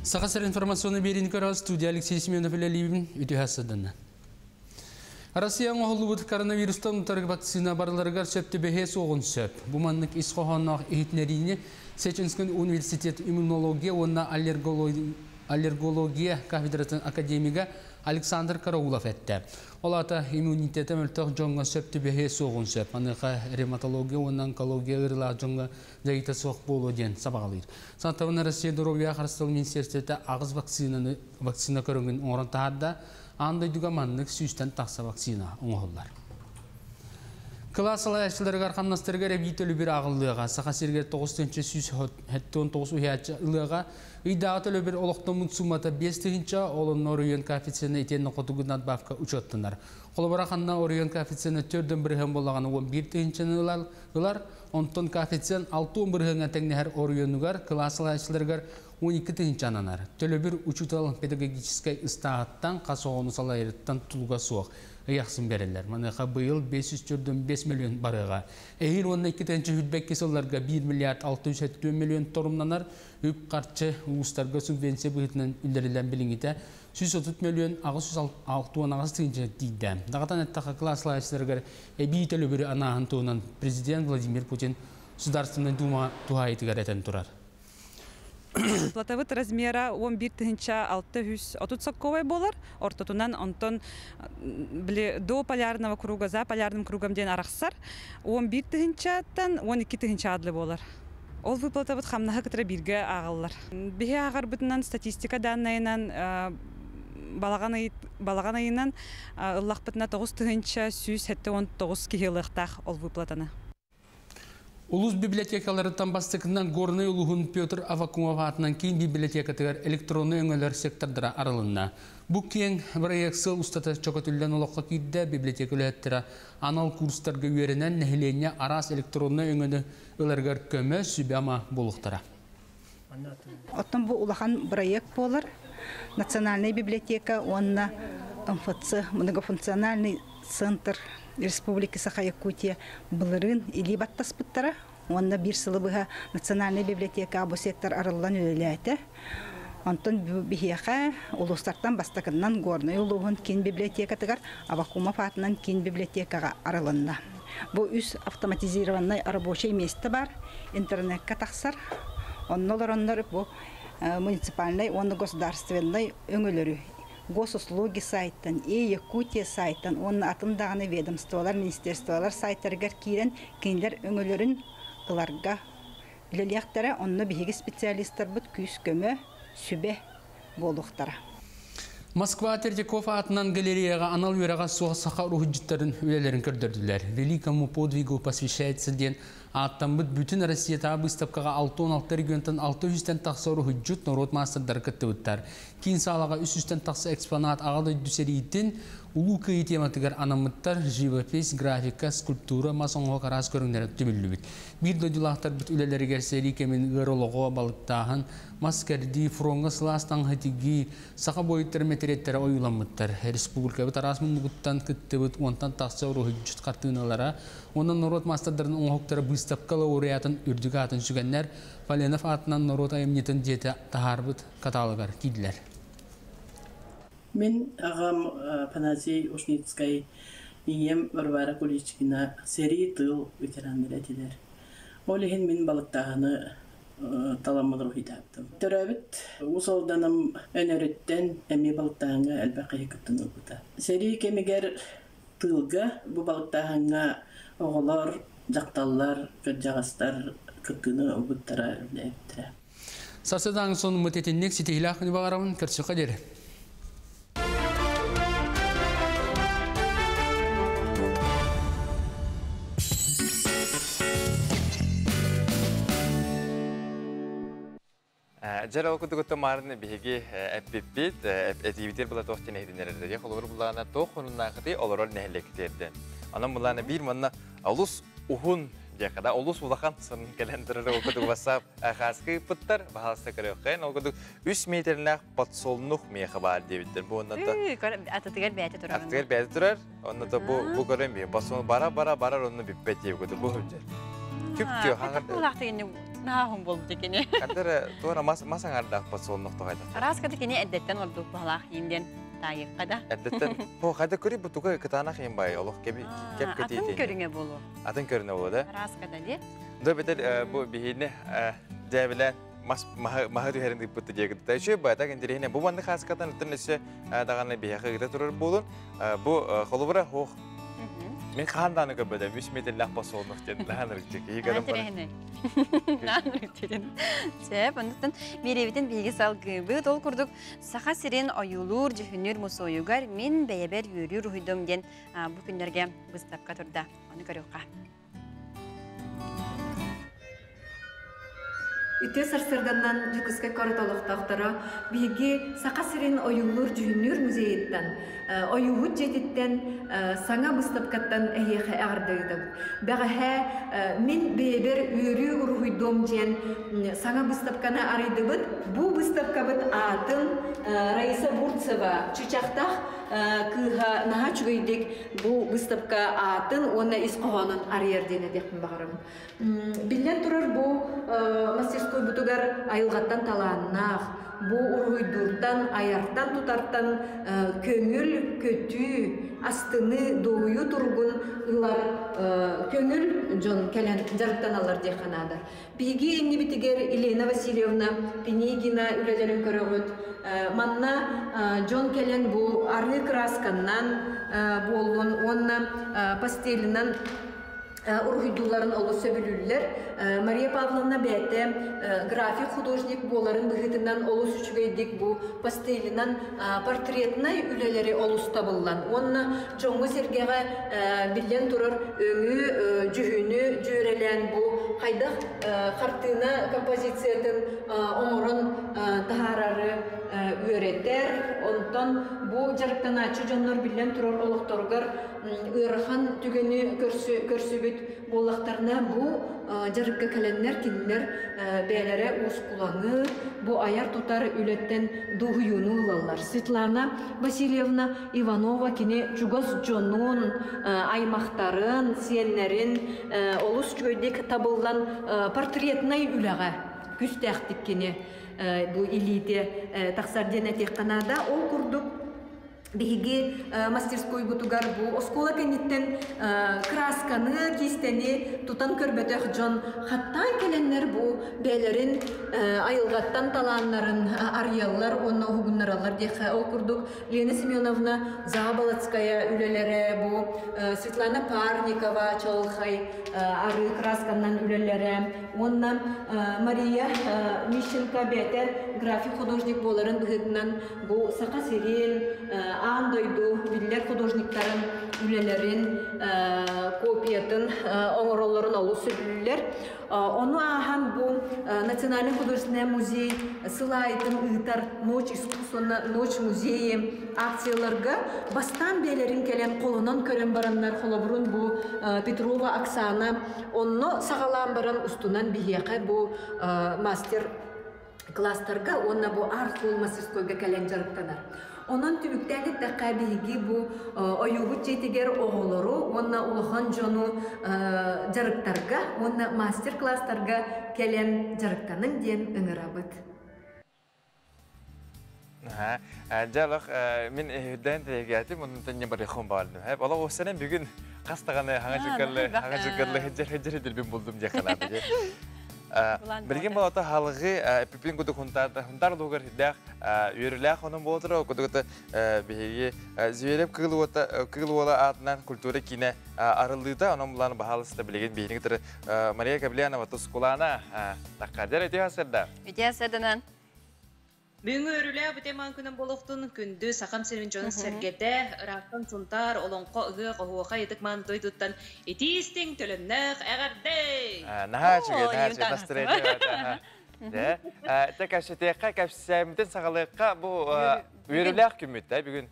Саха сир информационный биэриини көрө студия Алексей Семенов үлэлиибин үтүө сыдына. Россия оҥоһуллубут коронавирустан утары вакцина барыларыгар сөп түбэһиэ суоҕун сөп. Бу маннык ис хоһоонноох иһитиннэриини Сеченскэй университет иммунология уонна аллергология аллергология кафедратын академига Александр Караулов этте. Ол аата иммунитета мөлтөх дьоҥҥо сөп түбэһиэ суоҕун сөп. Маныаха ревматология уонна онкология ыарыылаах дьоҥҥо дьайыыта суох буолуо диэн сабаҕалыыр. Санатабын Россия доруобуйа харыстабыл министиэристибэтэ аҕыс вакцинаны вакцина көрүҥүн оҥорон таһаарда. Аан дойдуга маннык сүүстэн тахса вакцина оҥоһуллар. Кылаас салайааччыларыгар хамнастарыгар эбии төлөбүр ааҕыллыаҕа. Саха сиригэр 9 179 уһуйааччы ылыаҕа. Ыйдааҕы төлөбүр олохтоммут суумата 5 тыһыынча, ол онно оройуон коэффициена итиэннэ хотугу надбавка учуоттанар. Холобура ханна оройуон коэффициена 4 бырыһыан буоллаҕына 11 тыһыынчаны ылар, онтон коэффициент 6 бырыһыаҥҥа тэҥнэһэр оройуонугар кылаас салайааччыларыгар 12 тыһыынча ананар. Төлөбүр учуутал педагогическай ыстааһыттан хас оҕону салайарыттан тутулуга суох ый ахсын бэриллэр. Маныаха быйыл 545 миллион барыаҕа. Эһиил уонна 2022 сылларга 1 миллиард 670 миллион торумнанар үп харчы улуустарга субвенция быһыытынан үллэриллэн билиҥҥитэ 130 миллион 868 тыһыынча тиийдэ. Даҕатан эттэххэ кылаас салайааччыларыгар эбии төлөбүрү анааһын туһунан президент Владимир Путин Государственной Дума туһаайыытыгар этэн турар. Выплатабыт размера 11 тыһыынча 630 солкуобай буолар. Ортотунан онтон били до полярного круга, за полярным кругом диэн арахсар. 11 тыһыынчаттан 12 тыһыынча адлы буолар. Ол выплатабыт хамнаһы кытары бииргэ ааҕыллар. Биһи ааҕарбытынан статистика данныйынан балаҕан ыйынан ыллахпытына 9179 киһи ылыахтаах ол выплатаны. Улуус библиотекаларыттан бастакынан Горнай улууһун Петр Аввакумов аатынан киин библиотекатыгар электроннай өҥөлөр сектордара арылынна. Бу киэҥ проект сыл устата чөкөтүллэн олоххо киирдэ библиотека үлэһиттэрэ анал курстарга үөрэнэн нэһилиэнньэ араас электроннай өҥөнү ыларыгар көмө сүбэ-ама буолуохтара. Оттон бу улахан проект буолар. Национальная библиотека уонна МФЦ, многофункциональный центр Республики Саха-Якутия былырыын илии баттаспыттара. Уонна биир сылы быһа Национальная библиотека бу сектор арыллан үлэлээтэ. Онтон биһиэхэ улуустартан бастакынан Горнай улууһун киин библиотекатыгар Аввакумов аатынан киин библиотекаҕа арылынна. Бу үс автоматизированный рабочий место бар, интернетка тахсар. Онно олороннор бу муниципальный уонна государственный өҥөлөрү госуслуги сайттан, и Якутия сайттан, уонна атын даҕаны ведомстволар, министерстволар сайттарыгар киирэн кинилэр өҥөлөрүн ыларга үлэлиэхтэрэ, онно биһиги специалистарбыт күүс-көмө, сүбэ буолуохтара. Москва Третьяков аатынан галереяҕа анал үөрэҕэ суох саха уруһуйдьуттарын үлэлэрин көрдөрдүлэр. «Великому подвигу посвящается» диэн ааттаммыт бүтүн Россиятааҕы быыстапкаҕа 66 регионтан 600-тэн тахса уруһуйдьут норуот маастардара кыттыбыттар. Киин саалаҕа 300-тэн тахса экспонат Аҕа дойду сэриитин Улуу Кыайыы тематыгар анаммыттар живопись, графика, скульптура, мас оҥоһук араас көрүҥнэрэ түмүллүбүт. Биир дойдулаахтарбыт үлэлэригэр сэрии кэмин ыар олоҕо, балыктааһын, мас кэрдии, фроҥҥа сылаас таҥаһы тигии, саха буойуттара мэтириэттэрэ ойууламмыттар. Республикабыт араас муннугуттан кыттыбыт уонтан тахса уруһуйдьут хартыыналара уонна норуот маастардарын оҥоһуктара быыстапка лауреатын үрдүк аатын сүгэннэр Поленов аатынан норуот айымньытын дьиэтэ таһаарбыт каталогар киирдилэр. Мин аҕам Афанасий Ушницкай, ийэм Варвара Куличкина сэрии тыыл ветераннара этилэр. Ол иһин мин балыктааһыны таламмын уруһуйдаабытым. Төрөөбүт Уус Алданым Өнөрүттэн эмиэ балыктааһыҥҥа элбэх киһи кыттан ылбыта. Сэрии кэмигэр тыылга бу балыктааһыҥҥа оҕолор, дьахталлар, кырдьаҕастар кыттыыны ылбыттара, үлэлээбиттэрэ. Сарсыардааҥы сонуммут итинник ситиһиилээх күнү баҕарабын көрсүөххэ диэри. Дьэр ол курдук маарын биһиги эппиппит, этиибитир була туох диэн иһитиннэрэрдэ. Холобур булаана туох хонуннаахыты олорор нэһилиэктиэрдэн. Онон булаана биир манна олус уһун диэхэ да олус улахан сонун кэлэн турар ол курдук WhatsApp хааскы ыыппыттар баһаалыста көрүөххэйин ол курдук 3 метрлээх подсолнух миэхэ баар диэбиттэр бу онно Атытыгар бэйэтэ турар. Атытыгар бэйэтэ турар онно бу бу көрөн би подсолнух бара бара барар онно бүппэт диэбит бу күп күөх Улаах дегенне наахун болбут экени. Кадыр туора мас мас аңардаах подсолнух тоҕайда. Араас каты кини эрдэттэн ордук баһалаах инден таайыкка да. Эрдэттэн бу хайда көрү бу туга кытаанах иин бай олох кеби кеп Атын көрүҥэ болу. Атын көрүнэ болу да. Араас ката ди. До бетер бу биһини дәбилен мас маһы түһэрин ыыппыт диэки. Та үчүгэй баайта интэриэһинэй. Бу маннык хааскатан ыттан өссө даҕаны биһиэхэ ыыта турар буолун. Бу холобура хоох. Мин хаан дааны көрбөтөм, 3 метрлээх подсолнух диэн наһаа ырыкчы. Киһи көрөн баран. Сөп, оннуттан биэрэбитин биһиги салгыыбыт. Ол курдук Саха сирин ойуулуур, дьүһүннүүр мусуойугар мин бэйэбэр үөрүү уруһуйдум диэн бу күннэргэ быыстапка турда. Ону көрүөххэ. Үтүө сарсыарданнан Дьокуускай куорат олохтоохторо биһиги Саха сирин ойуулуур-дьүһүннүүр музейыттан, ойууһут дьиэтиттэн саҥа быыстапкаттан эһиэхэ эҕэрдэ ыытабыт. Бэҕэһээ мин бэйэбэр үөрүү уруһуйдуом диэн саҥа быыстапканы арыйдыбыт. Бу быыстапкабыт аатын Раиса Бурцева Чычахтаах кыыһа наһаа үчүгэйдик бу быыстапка аатын уонна ис хоһоонун арыйар диэн этиэхпин баҕарабын. Биллэн турар, бу мастерскойбутугар айылҕаттан талааннаах, бу уруһуйдууртан, айартан, тутартан көҥүл, көтүү, астыныы, дуоһуйуу туругун ылар көҥүл дьон кэлэн дьарыктаналлар диэххэ наада. Биһиги иннибитигэр Елена Васильевна Пинигина үлэлэрин көрөҕүт. Манна дьон кэлэн бу арыы кыраасканнан буоллун уонна пастелинан уруһуйдуулларын олус сөбүлүүллэр. Мария Павловна бэйэтэ график художник буоларын быһыытынан олус үчүгэйдик бу пастелинан портретнай үлэлэри олус табыллан уонна дьоҥҥо-сэргэҕэ биллэн турар өҥү, дьүһүнү дьүөрэлээн бу хайдах хартыына композициятын оҥорон таһаарары үөрэтэр. Онтон бу дьарыктанааччы дьоннор биллэн турар олохторугар ыарахан түгэни көрсүбүт буоллахтарына, бу дьарыкка кэлэннэр кинилэр бэйэлэрэ уускулаҥы, бу айар-тутар үлэттэн дуоһуйууну ылаллар. Светлана Васильевна Иванова кини чугас дьонун, аймахтарын, сиэннэрин олус үчүгэйдик табыллан портретнай үлэҕэ күстээхтик кини бу илиитэ тахсар диэн этиэххэ наада. Ол курдук биһиги мастерскойбутугар бу оскуола кэнниттэн красканы, киистэни тутан көрбөтөх дьон хаттаан кэлэннэр бу бэйэлэрин айылҕаттан талааннарын арыйаллар уонна уһугуннараллар диэххэ. Ол курдук Лена Семеновна Заболоцкая үлэлэрэ, бу Светлана Парникова чаҕылхай арыы красканан үлэлэрэ уонна Мария Мищенко бэйэтэ график художник буоларын быһыытынан бу Саха сирин, аан дойду биллэр художниктарын үлэлэрин копиятын оҥороллорун олус сөбүлүүллэр. Ону ааһан бу Национальный художественный музей сыл аайытын ыытар Ночь искусства, Ночь музеи акцияларга бастаан бэйэлэрин кэлэн холонон көрөн бараннар холобурун бу Петрова Оксана онно саҕалаан баран устунан биһиэхэ бу мастер класстарга уонна бу арт-холл мастерскойга кэлэн дьарыктанар. Онон түмүктээн эттэххэ, биһиги бу ойуубут дьиэтигэр оҕолору уонна улахан дьону дьарыктарга уонна мастер-класстарга кэлэн дьарыктаныҥ диэн ыҥырабыт. Дьэ, олох мин үрдээн тэйгээтим, оннуттан не барыахым баалным. Олох уссанан бүгүн хас даҕаны хаҥа дьыггарлы, хаҥа дьыггарлы хеджер хеджер хеджербин булдум диэх ханаата. Билигин болото халыгы пипин кудук хунтар хунтар лугар хиддэх үөрүлээх онон болотура кудугата биһиги Зверев кыыл уола аатынан культура киинэ арыллыыта онон булан баһаалыста билигин биһиги кытары Мария Каблянова Тускулана таккадер үтүө сырда. Үтүө сырданан. Бүгүҥҥү өрүлээх бүтэмаан күнүн буолуохтун күндү Сахам сирин дьонун сэргэтэ, ыраахтан Сунтаар, Олоҥхо, ыһыах, оһуохай ытык мааны дойдуттан итии истиҥ төлөннөөх эҕэрдэ! Наһаа үчүгэй, наһаа үчүгэй настроение. Дэ, те кэпсэтиэххэ, кэпсээммитин саҕалыахха бу үөрүүлээх күммүт да бүгүн.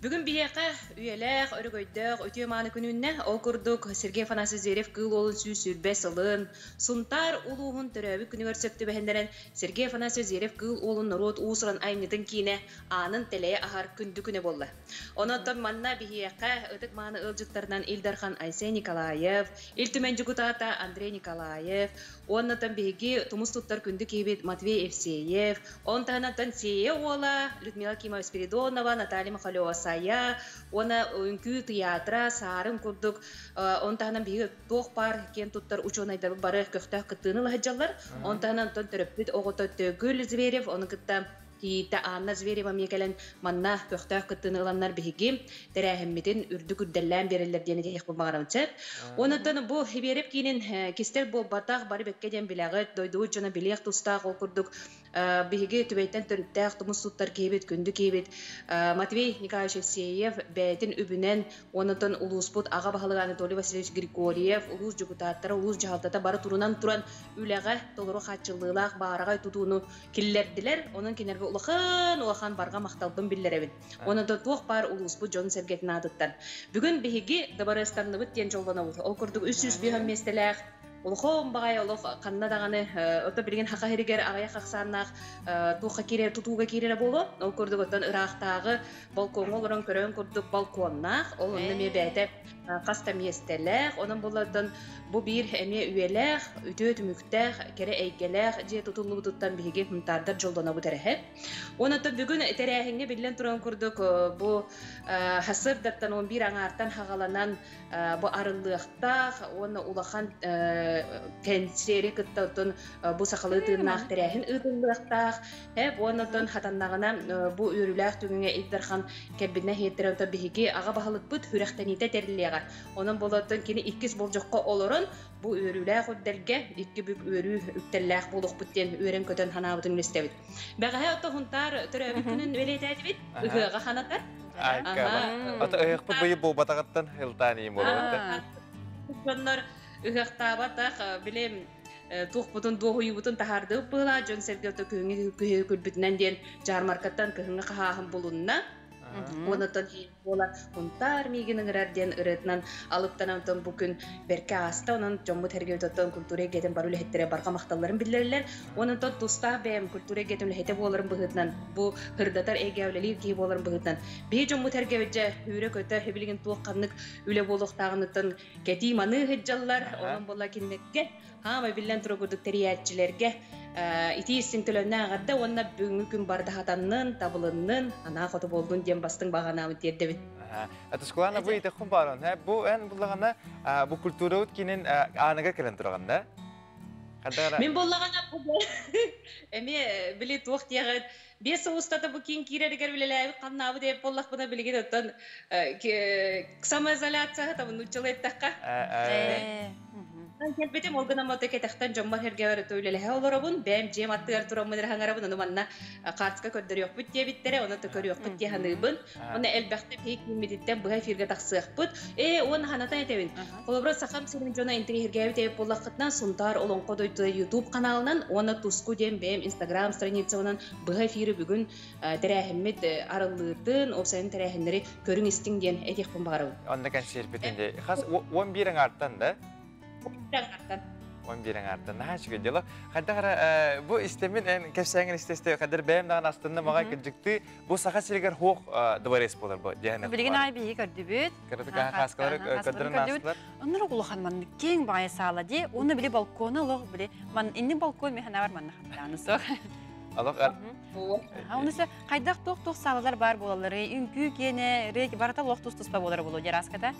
Бүгүн биһиэхэ үйэлээх, өрөгөйдөөх, үтүө-мааны күн үүннэ. Ол курдук, Сергей Афанасьевич Зверев-Кыыл Уолун 120 сылын, Сунтаар улууһун төрөөбүт күнүгэр сөп түбэһиннэрэн, Сергей Афанасьевич Зверев-Кыыл Уолун норуот уус-уран айымньытын киинэ аанын тэлэйэ аһар күндү күнэ буолла. Онон манна биһиэхэ ытык-мааны ыалдьыттарынан Ил Дархан Айсен Николаев, Ил Түмэн дьокутаата Андрей Николаев, уонна биһиги тумус туттар күндү киһибит Матвей Евсеев, Он таһынан Сея уола Людмила Кимова Спиридонова, Наталья Махалева Сайа, уонна үҥкүү тыйаатыра, Саарын курдук, он таһынан биһиги туох баар киэн туттар учуонайдарбыт бары көхтөөх кыттыыны ыла сылдьаллар. Он таһынан онтон төрөппүт оҕото Төгүл Зверев, ону кытта кийиитэ Анна Зверева эмиэ кэлэн манна көхтөөх кыттыыны ыланнар биһиги тэрээһиммитин үрдүк үрдэллээн биэрэллэр диэн этиэхпин баҕарабын сөп. Онон бу Хибиэрэп киинин кистэл буолбатах, бары бэккэ диэн билэҕит, дойдубут дьоно билиэх тустаах, ол курдук биһиги Түбэйтэн төрүттээх тумус туттар киһибит, күндү киһибит Матвей Николаевич Евсеев бэйэтин үбүнэн, онтон улууспут аҕа баһылыга Анатолий Васильевич Григорьев, улуус дьокутааттара, улуус дьаһалтата бары турунан туран үлэҕэ толору хааччыллыылаах баараҕай тутууну киллэрдилэр. Онон кинилэргэ улахан-улахан барҕа махталбын биллэрэбин. Онон туох баар улууспут дьон-сэргэтин аатыттан. Бүгүн биһиги дыбарыастанныбыт диэн дьоллонобут. Ол курдук 305 миэстэлээх улахан баҕайы олох ханна даҕаны ото билигин хаха сиригэр аҕыйах ахсааннаах туохха киирэр тутууга киирэрэ буолуо. Ол курдук оттон ыраахтааҕы балкоҥҥа олорон көрөн курдук балконнаах, ол онно эмиэ бэйэтэ хас да миэстэлээх. Онон буоллартан бу биир эмиэ үйэлээх, үтүө түмүктээх, кэрэ эйгэлээх дьиэ тутуллубутуттан биһиги хунтаардар дьоллонобут эрэһэ. Онон бүгүн тэрээһиҥҥэ биллэн туран курдук бу сарсыардаттан 11 аҥаартан хаҕаланан бу арыллыахтаах уонна улахан кэнсиэри кытта оттон бу сахалыы тыыннаах тэрээһин ыытыллыахтаах. Уонна оттон хатаннаҕына бу үөрүүлээх түгэҥҥэ Ил Дархан кэлбитинэ иһиттэрэ оттон биһиги аҕа баһылыкпыт сүрэхтэниитэ тэриллиэҕэ. Онон буолуоттан кини иккис болдьоххо олорон бу үөрүүлээх үрдэлгэ икки бүк үөрүү үктэллээх буолуохпут диэн үөрэн-көтөн санаабытын үллэстэбит. Бэҕэһээ ото Хунтаар төрөөбүт күнүн бэлиэтээтибит. Ыһыаҕа ханатар. Ата ыһыахпыт быйыл буолбатаҕыттан ылтаан иим буолбатта. Дьоннор ыһыахтаабатах билим туохпутун дуоһуйуубутун таһаардыбыт быһыылаах дьон сэргэ күһүҥҥү күһү күлбүтүнэн диэн дьаармаркаттан кыһыҥҥы хаһааһын булунна. Уонна буола Хунтаар миигин ыҥырар диэн ырыатынан алыптанан бу күн бэркэ ааста. Онон дьоммут эргиэбит культура эйгэтин бары үлэһиттэрэ барҕа махталларын биллэрэллэр. Онон тустаах бэйэм культура эйгэтин үлэһитэ буоларын быһыытынан, бу һырдатар эйгэ үлэлиир киһи буоларын быһыытынан, биһи дьоммут эргиэбит дьэ үүрэ-көтө билигин туох ханнык үлэ буолуохтааҕыныттан кэтии маныы сылдьаллар. Онон буола кинилэргэ хаама биллэн турар курдук тэрийээччилэргэ итии истиҥ төлөннөөх эҕэрдэ уонна бүгүҥҥү күн барыта хатаннын, табылыннын, анаа хоту буоллун диэн бастыҥ баҕанаабыт тиэрдэбит. Тускулана бу итеххун баарон, бу эн буллаҕына бу культурабыт кинин ааныгар кэлэн тураҕын да? Мин буллаҕына бу эмиэ били туох диэҕит 5 сыл устата бу киин киирэригэр үлэлээбит хамнаабыт эбит буоллахпына билигин оттон самоизоляция табын нууччалыы эттэххэ. Кэлбитим ол гынан мото кэтэхтэн дьоммор сэргэбэр үлэлэһэ олоробун, бэйэм дьиэм аттыгар тураммын эрэ хаҥарабын, ону манна хаартыска көрдөрүөхпүт диэбиттэрэ, ону то көрүөхпүт дии саныыбын. Уонна элбэхтик биһиги кииммититтэн быһа эфиргэ тахсыахпыт. Ээ, уонна ханатан этэбин. Холобура, Сахам сирин дьоно интэриэһиргээбит эбит буоллаххытына, Сунтаар Олоҥхо дойдута YouTube каналынан уонна Туску диэн бэйэм Instagram страницабынан быһа эфири бүгүн тэрээһиммит арыллыытын, уопсайын тэрээһиннэри көрүҥ истиҥ диэн этиэхпин баҕарабын. Онно кэнсиэрпитин дии. Хас 11 аҥаартан да? 11 аҥаартан. 11 аҥаартан. Наһаа үчүгэй дьоло. Хайдах эрэ бу истэммин эн кэпсээҥин истэ-истэ хайдах бэйэм даҕаны астынным аҕай кырдьыктыы бу Саха сиригэр хуох дворец буолар бу дьиэһэнэх. Билигин аай биһиги көрдүбүт. Кырдык хааскалары көрдөрөн аастылар. Оннур улахан маннык киэҥ баҕайы саала дии. Уонна били балкона олох били ман инни балкон механавар манна хаттааны суох. Алох Оны сө хайдах туох-туох саалалар бар буолаллары, үҥкүү киэнэ, рейки барыта олох тус-туспа буолара буолуо дьараската.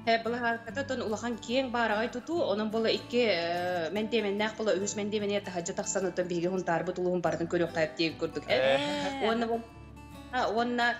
Былаһаакката тон улахан киэҥ баараҕай тутуу, онон буола икки мэндиэмэннээх буола үһүс мэндиэмэниэ таһырдьа тахсан оттон биһиги Хунтаарбыт улууһун барытын көрүөххэ диэн курдук. Уонна уонна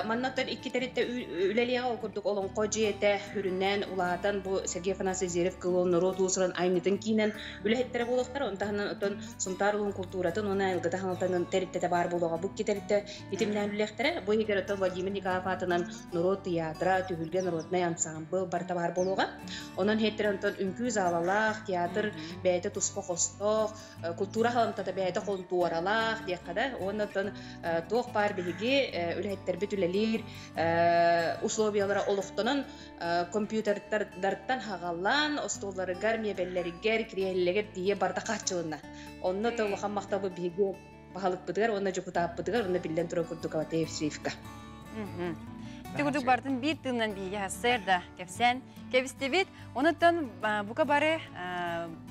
манна оттон икки тэрилтэ үлэлиэҕэ ол курдук Олоҥхо дьиэтэ үрүннээн улаатан бу Сергей Афанасьевич Зверев кылуон норуот уусуран айымньытын киинэн үлэһиттэрэ буолуохтара. Онон таһынан оттон Сунтаар улууһун култууратын уонна айылгыта хаҥалтанын тэрилтэтэ баар буолуоҕа. Бу икки тэрилтэ итимнээн үлэлиэхтэрэ. Бу иһигэр оттон Владимир Николаев аатынан норуот театра, түһүлгэ народнай ансаамбыл барыта баар буолуоҕа. Онон иһиттэр онтон үҥкүү залалаах, театр бэйэтэ туспа хостоох, култуура халамтата бэйэтэ хонтуоралаах диэххэ да. Уонна оттон туох баар биһиги үлэһиттэрбит үлэлиир условиялара олохтонон компьютердартан хаҕалаан, остуолларыгар, миэбэллэригэр, кириэһиллэригэр тиийэ барыта хааччылынна. Онно то улахан махталбыт биһиги баһылыкпытыгар уонна дьокутааппытыгар уонна биллэн турар курдук Алатеев Свивка. Ити курдук бартын биир тыыннан биһиги хассыар да кэпсээн кэбистибит. Онуттан бука бары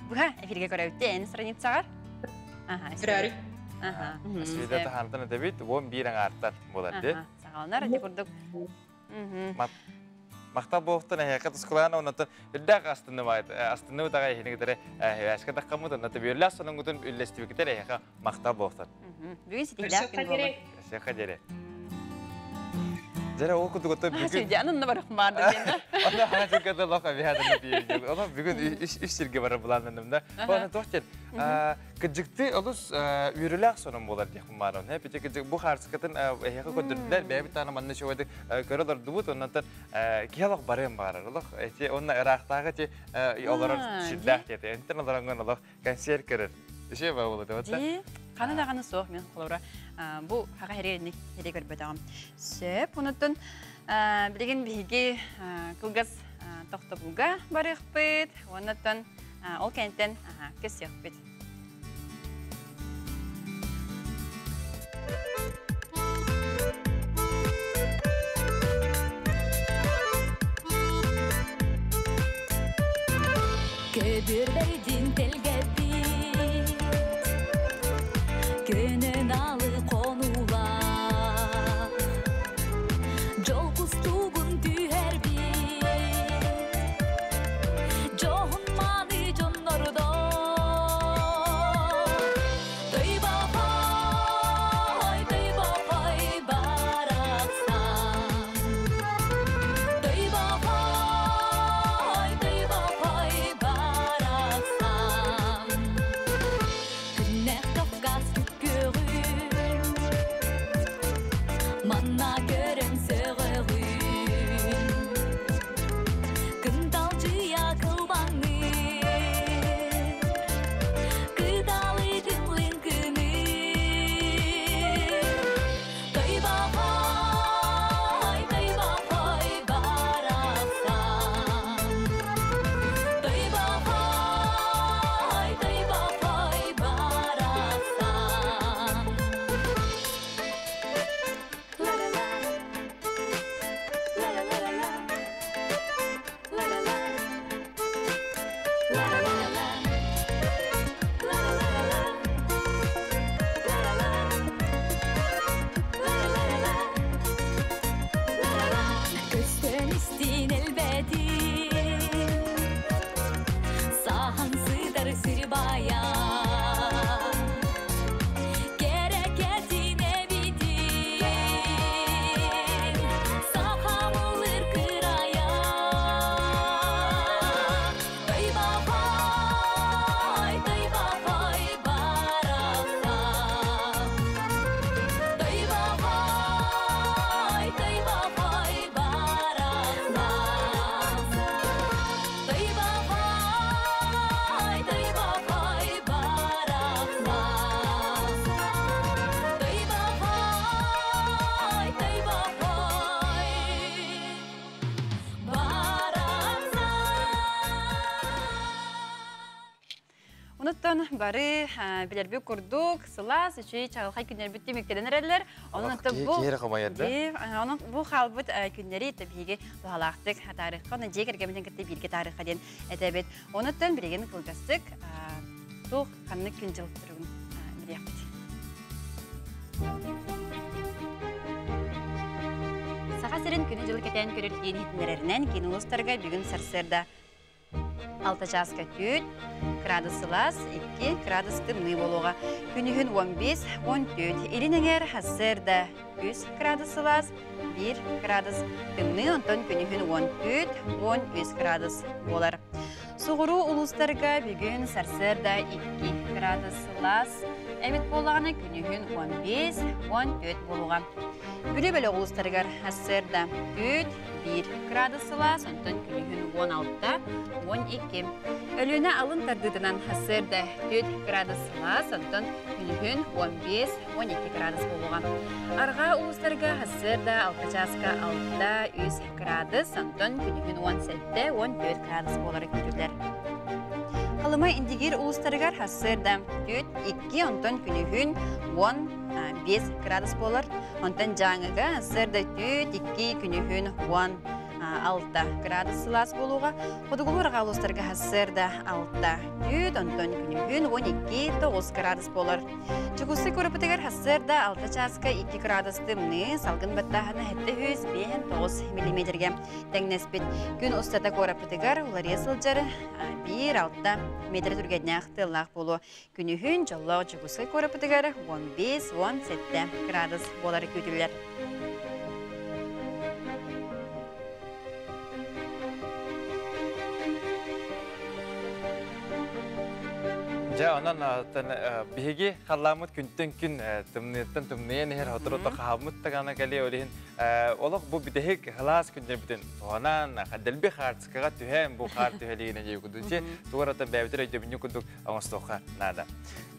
быһа эфирге көрөбүт эн страницаҕар. Көрөөрү. Свида тахантан этэбит, 11 аҥаартан буолар ди. Саҕаланар ити курдук. Махтал буолуохтун эһиэхэ тускулаан оннотон үрдээх астынныбайт астынныбыт аҕай эһини кытары эһээскэ таххаммыт онното бүөллээх сонуҥгутун үллэстибикитер эһиэхэ махтал буолуохтун. Бүгүн ситиһилээх күн буолун. Сиэхэ диэри. Дьэрэ ол курдук оттон бүгүн... Анын барах маарды диэн. Онно хаҥа сиргэ лох абиһаатын диэн. Ону бүгүн үс сиргэ барар былааннаным да. Оны туох диэн кыдьыкты олус үөрүүлээх сонун буолар диэхпин баар. Оны пити кыдьык бу хаарсыкатын эһиэхэ көрдөрдүлэр. Бэйэбит таана манна чугайдык көрө олордубут. Оннан киһи олох барыан баарар. Олох эти онно ыраахтааҕы ти олорор сирдээх диэти. Энтэн олоронгон олох консерв көрөр. Үсүө баа буолуо дии. Ханы даҕаны суох мен холобура бу хаха херeenик хере көрбөтөҕүм. Сөп, онуттан билигин биһиги кылгас тохтобулга барыахпыт, оннуттан ол кэнниттэн көсүөхпүт. Көбүрбэйдин телгеппит Көнөн алы конуулар Жол кустугун түһэрбит Жоһун маны дьоннордо Тойбохой, тойбохой барахсан Тойбохой, тойбохой барахсан Күннэх Кавказ күккөҕүн Манна көрөн сөҕөҕүн Кынталдьыйа кылбаҥныыр Кыталыгын лыҥкыныыр Тойбохой, тойбохой барахсан Тойбохой, тойбохой барахсан Ла-ла-ла, ла-ла-ла-ла-ла, ла-ла-ла, ла-ла-ла-ла-ла, ла-ла-ла-ла-ла, ла-ла-ла, ла-ла-ла-ла-ла, ла-ла-ла. Көстөн истин элбэтин, саһан сытар сир баайа. Кэрэкэтин эбитин, сахамылыр кырая. Тойбохой, тойбохой барахсан. Тойбохой, тойбохой барахсан. Тойбохой, тойбохой барахсан. Тойбохой, тойбохой барахсан. Онуттан бары билэрбит курдук сылаас үчүгэй чаҕылхай күннэрбит түмүктэнэн эрэллэр. Онон бу Онон бу хаалбыт күннэри биһиги туһалаахтык таарыхха, онон дьиэ кэргэммитин кытта бииргэ таарыхха диэн этэбит. Онуттан билигин кылгастык туох ханнык күн дьыл туругун билиэхпит. Саха сирин күнү-дьылы кэтээн көрөр киин иһитиннэрэринэн киин улуустарга бүгүн сарсыарда 6 чааска 4 градус сылаас, 2 градус тымныы буолуоҕа. Күнүһүн 15, 14, илин эҥээр сарсыарда 3 градус сылаас, 1 градус тымныы, онтон күнүһүн 14, 13 градус буолар. Соҕуруу улуустарга бүгүн сарсыарда 2 градус сылаас, эбит буоллаҕына күнүһүн 15, 14 буолуоҕа. Бүлүү бөлөх улуустарыгар сарсыарда 4, 1 градус сылаас, онтон күнүһүн 16, 12. Өлүөнэ алын тардыытынан сарсыарда 4 градус сылаас, онтон күнүһүн 15, 12 градус буолуоҕа. Арҕаа улуустарга сарсыарда 6 чааска 6, 3 градус, онтон күнүһүн 17, 14 градус буолара күүтүллэр. Халыма Индигир улуустарыгар сарсыарда 4, 2, онтон күнүһүн 15 градус буолар. Онтон Дьааҥыга сарсыарда 4, 2, күнүһүн 10 6 градус сылаас буолуоҕа. Хотугулуу арҕаа улуустарга сарсыарда 6 түүт, онтон күнүһүн 12-9 градус буолар. Чукуссы куорапытыгар сарсыарда 6 чааска 2 градус тымныы, салгын баттааһына 759 миллиметргэ тэҥнэспит. Күн устата куораппытыгар уларыйа сылдьар 1-6 метр түргэннээх тыаллаах буолуо. Күнүһүн дьоллоох Дьокуускай куораппытыгар 15-17 градус буолары күүтүллэр. Дьэ, онон биһиги халлааммыт күнтэн күн тымныыттан тымныйан иһэр сотору хаһаммыт даҕаны кэлиэ ол иһин олох бу бүтэһик сылаас күннэрбитин туһанан дэлби хаартыскаҕа түһэн бу хаар түһэлигинэ дии курдук тугу бэйэбитин өйдөбүнньүк курдук оҥостуохха наада.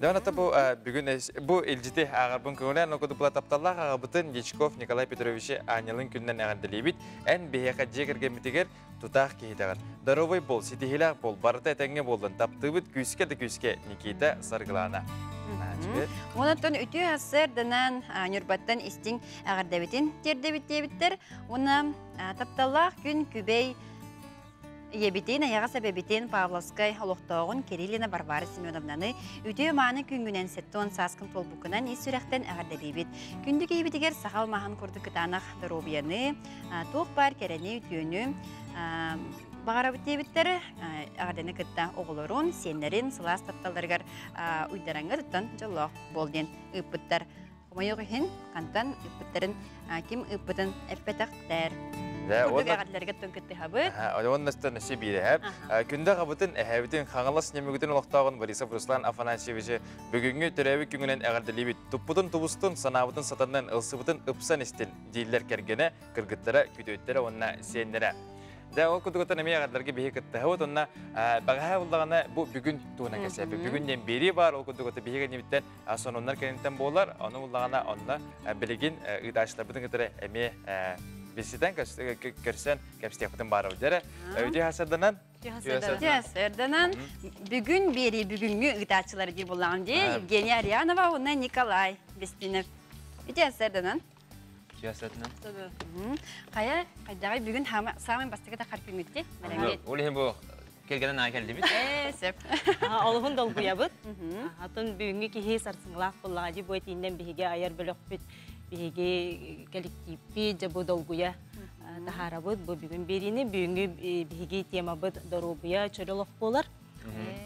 Дьон бу бүгүн бу илдьити ааҕарбын көҥүлээн окудупла тапталлаах аҕабытын Дьячков Николай Петровичи аанньалын күнүнэн эҕэрдэлиибит. Эн биһиэхэ дьиэ кэргэммитигэр тутаах киһитэҕин. Здоровый бол, ситиһиилээх бол, барыта этэҥҥэ буоллун. Таптыыбыт күүскэ да күүскэ Никита Саргылаана. Онтон үтүө сарсыарданан Ньурбаттан истиҥ эҕэрдэбитин тиэрдэбит диэбиттэр. Уонна тапталлаах күн күбэй Ийэбитин, айаҕас эбэбитин Павловскай олохтооҕун Кириллина Варвара Семеновнаны үтүө-мааны күҥҥүнэн 70 сааскын туолбуккунан ис сүрэхтэн эҕэрдэлиибит. Күндү киһибитигэр саха алмааһын курдук кытаанах доруобуйаны, туох баар кэрэни, үтүөнү баҕарабыт диэбиттэр. Эҕэрдэни кытта оҕолорун, сиэннэрин сылаас тапталларыгар уйдараҥҥа туттан дьоллоох буол диэн ыыппыттар. Хомойуох иһин, хантан ыыппыттарын, ким ыыппытын эппэтэхтэр. Курдук эҕэрдэлэргэ тон кыттыһабыт. Оннастан өссө биирэһэп. Күндэ аҕабытын, эһэбитин, Хаҥалас нөмүгүтүн олохтооҕун Борисов Руслан Афанасьевичы бүгүҥҥү төрөөбүт күҥүнэн эҕэрдэлиибит. Туппутун тубустун, санаабытын сатанан, ылсыбытын ыпсан истин, дииллэр кэргэнэ, кыргыттара, күтүөттэрэ уонна сиэннэрэ. Дьэ, ол курдугуттан эмиэ эҕэрдэлэргэ биһи кыттыһабыт уонна бэҕэһээ буллаҕына бу бүгүн туһунан кэпсээппит. Бүгүн диэн биэрии баар, ол курдугуттан биһиги кэннибиттэн сонуннар кэнниттэн буолар. Ону буллаҕына онно билигин ыытааччыларбытын кытары эмиэ билситэн көрсөн кэпсиэхпитин баарабыт. Дьэрэ, үтүө хасарданан Сырданан бүгүн биэрии бүгүҥҥү ыытааччылары дии буллаҕым дии Евгения Арианова уонна Николай Бестинов. Үтүө сырданан. Үтүө сырданан. Хайа, хайдаҕай бүгүн саамай бастакы тахар күҥҥүт дии? Ол иһин бу Кэргэнин аайы кэллибит. Ээ, сөп. Олуһун долгуйабыт. Атын бүгүҥҥү киһи сарсыҥҥылаах буоллаҕа дии бу этииннэн биһиги айар бөлөхпүт, биһиги кэлэктииппит дьэ бу долгуйа таһаарабыт. Бу бүгүн биэриини бүгүҥҥү биһиги темабыт доруобуйа чөл олох буолар.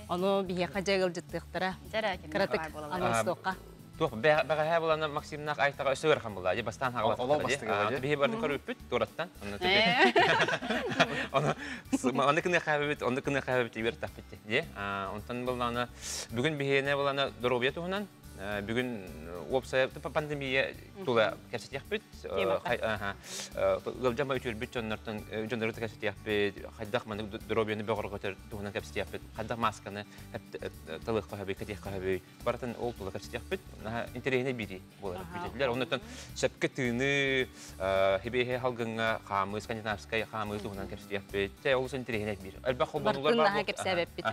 Ону биһиэхэ дьэ ыалдьыттыахтара. Кыратык анонстуохха. Туох бэҕэһээ булана Максимнаах Айтаҕа өссө ыарахан буолла. Дьэ бастаан хаҕалаттара дии. Биһи барын көрүппүт туораттан. Онно Ону кыныахаабыт, онну кыныахаабыт үөртэхпит дии. Онтон буллаҕына бүгүн биһиэнэ булана доруобуйа туһунан бүгүн уопсай пандемия тула кэпсэтиэхпит. Ыалдьама үтүөрбүт дьоннортон дьоннору кэпсэтиэхпит. Хайдах маннык доруобуйаны бөҕөргөтөр туһунан кэпсэтиэхпит. Хайдах масканы талыахха сөбүй, кэтиэххэ сөбүй. Барытын ол тула кэпсэтиэхпит. Наһаа интэриэһинэй биирии буолар бүтэтилэр. Оннуттан сөпкө тыыныы, хибиэһэ халгыҥҥа хаамыы, скандинавскай хаамыы туһунан кэпсэтиэхпит. Чэ, олус интэриэһинэй биир. Элбэх холбонуулар баар. Наһаа кэпсээбэппит.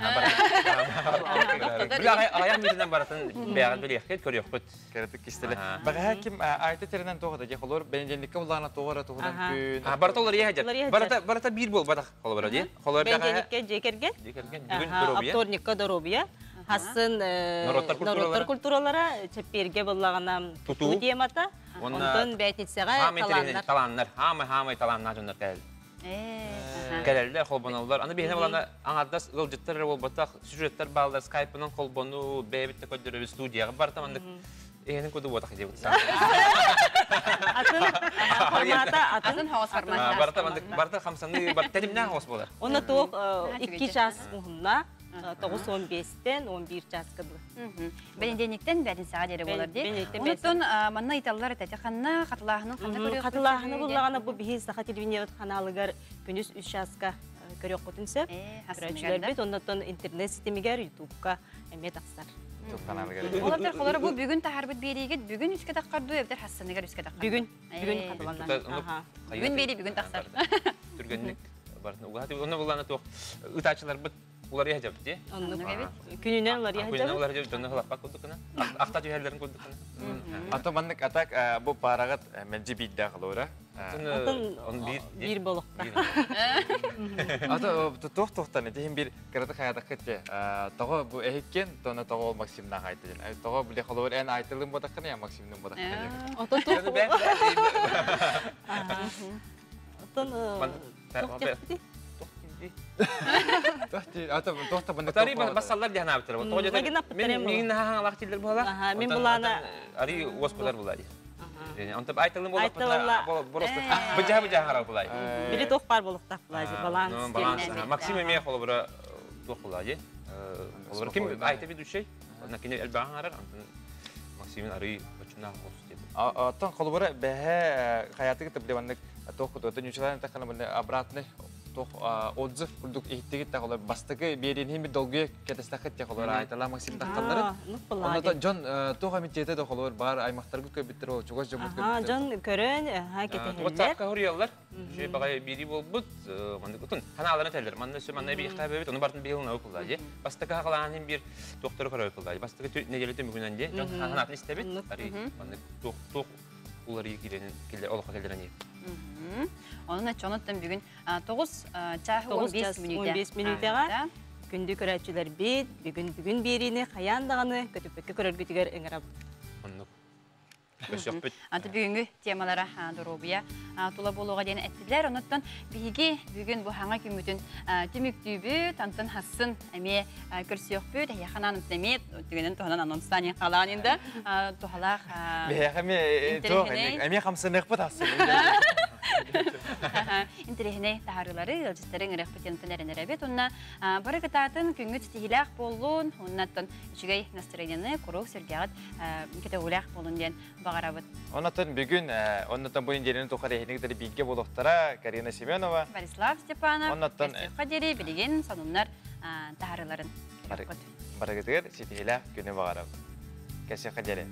Били аҕыйах мүнүүтүнэн барытын бэйэҕит билиэххит, көрүөххүт. Кэрэтик кистэлэ. Бэҕэһээ ким айта теринэн туох да холор бэнидиэнниккэ буллаҕына туох эрэ туһунан күн. Барыта олор иһэ Барыта барыта биир буолбатах холобура дии. Холобура бэҕэһээ дьиэ кэргэн. Дьиэ кэргэн. Бүгүн доруобуйа. Вторникка доруобуйа. Хасын норуоттар культуралара чэппиэргэ буллаҕына тутуу темата. Онтон бээтинсэҕэ талааннар. Талааннар. Хаамай-хаамай талааннаах дьоннор кэлэллэр. Кэлэллэр, холбоноллор. Аны биһиэнэ булана аҥардас ыалдьыттар эрэ буолбатах, сюжеттар бааллар, скайпынан холбонуу, бэйэбит да көрдөрөбүт студияҕа барыта маннык эһэнин курдук буотах диэбит. Атын формата атын хоос формата. Барыта маннык барыта хамсаныы, барыта тэтимнээх хоос буолар. Онно туох 2 час уһунна 9-15-тен 11 чааска дылы. Бэнидиэнниктэн бээтинсэҕэ диэри буолар дии. Онтон манна ыйталлар этэ ханна хатылааһынын ханна көрүөхпүт Хатылааһыны буллаҕына бу биһи Саха телевидениебит ханаалыгар күнүс 3 чааска көрүөххүтүн сөп. Көрөөччүлэрбит оннотон интернет ситимигэр ютубка эмиэ тахсар. Олортор холоро бу бүгүн таһарбыт биэриигит бүгүн үскэ таххар дуу эбэтэр хассаныгар үскэ таххар. Бүгүн бүгүн хатыланна. Бүгүн биэрии бүгүн тахсар. Түргэнник бартын угаһаты. Онно буллаана туох ытааччыларбыт уларыйа сылдьабыт дии. Оннук эбит. Күнүнэн уларыйа сылдьабыт. Күнүнэн уларыйа дьонно хылаппат курдук гына. Ахта түһэллэрин курдук гына. Ато маннык атак бу параҕыт мэлдьи биирдээх олора. Атын биир болохта. Ата туох туохтан этиһин бир кыраты хаятаккыт тоҕо бу эһиккен тона тоҕо Максимнаах айтылын. Тоҕо биле холобур эн айтылын бодаккына я Максимнын бодаккына. Отон туох Отон туох диэхпитий? Ата туохта банда Тари басаллар диэн аабыттар. Тоҕо дьэ мин наһаа тиллер буола. Мин булаана ари уоспутар була ди. Онтон айтылын буола боросту. Быжа быжа харал булай. Били туох бар болуктах була баланс. Баланс. Максим эме холобура туох була ди. Холобура ким айта ведущий? Накини элбаан харар. Онтон Максимин ари бачуна хос дип. Оттон холобура бэһэ хаятыгы тыбли туох кутуотун нючалан тахана бу обратный тох отзыв курдук иһиттигит тахолор бастакы биэринһин бир долгуя кэтестахыт тахолор айтала Максим тахталлары. Онно дьон туох амитиэте тохолор бар аймактаргы көбүттер ол чугас дьоммут көбүттер. Дьон көрөн кетехеллер. WhatsApp-ка хоруяллар. Шүй багай бири болбут, манды кутун ханааларын теллер. Манны сө манна би ихтабы бит, оны бартын быйыл нау кулла же. Бастакы хагалаанын бир доктору көрөй кулла. Бастакы неделе мүгүнөн же. Дьон ханаатын истебит. Ари манны тух тух улары киренин келе олохо келдерени. Онун чоноттон бүгүн 9 чаһы 15 мүнөтэ. 15 мүнөтөҕө күндү көрөөчүлэр бит, бүгүн бүгүн бириини хаян даҕаны көтүппекке көрөргүтүгэр ыҥырап. Оннук. Өсөкпүт. Аты бүгүнгү темалара доробуя тула болуға ден әттілер. Оныттан биһиги бүгүн бу хаңа күмүтүн түмүктүүбү тантын хассын эме көрсөкпүт яханан эме түгенен туһанан анонстани халаанинда тухалах. Бэхэ туох эме хамсынык бут хассын. Интерехине тахарылары ылжыстарын ырыхпытын тенеренеребет. Онна бары кытаатын күнгүт тихилэх боллун, оннаттан үчүгэй настроениены курук сөргәгат кетеулях болун ден багарабыт. Оннаттан бүгүн, оннаттан буйын жерини тухар эхинигдери бигге болуктара Карина Семенова, Борислав Степанов, Оннаттан Кадери билеген сонуннар тахарыларын. Барыгытыгыр ситихилэх күнү багарабыт. Кәсе кадери.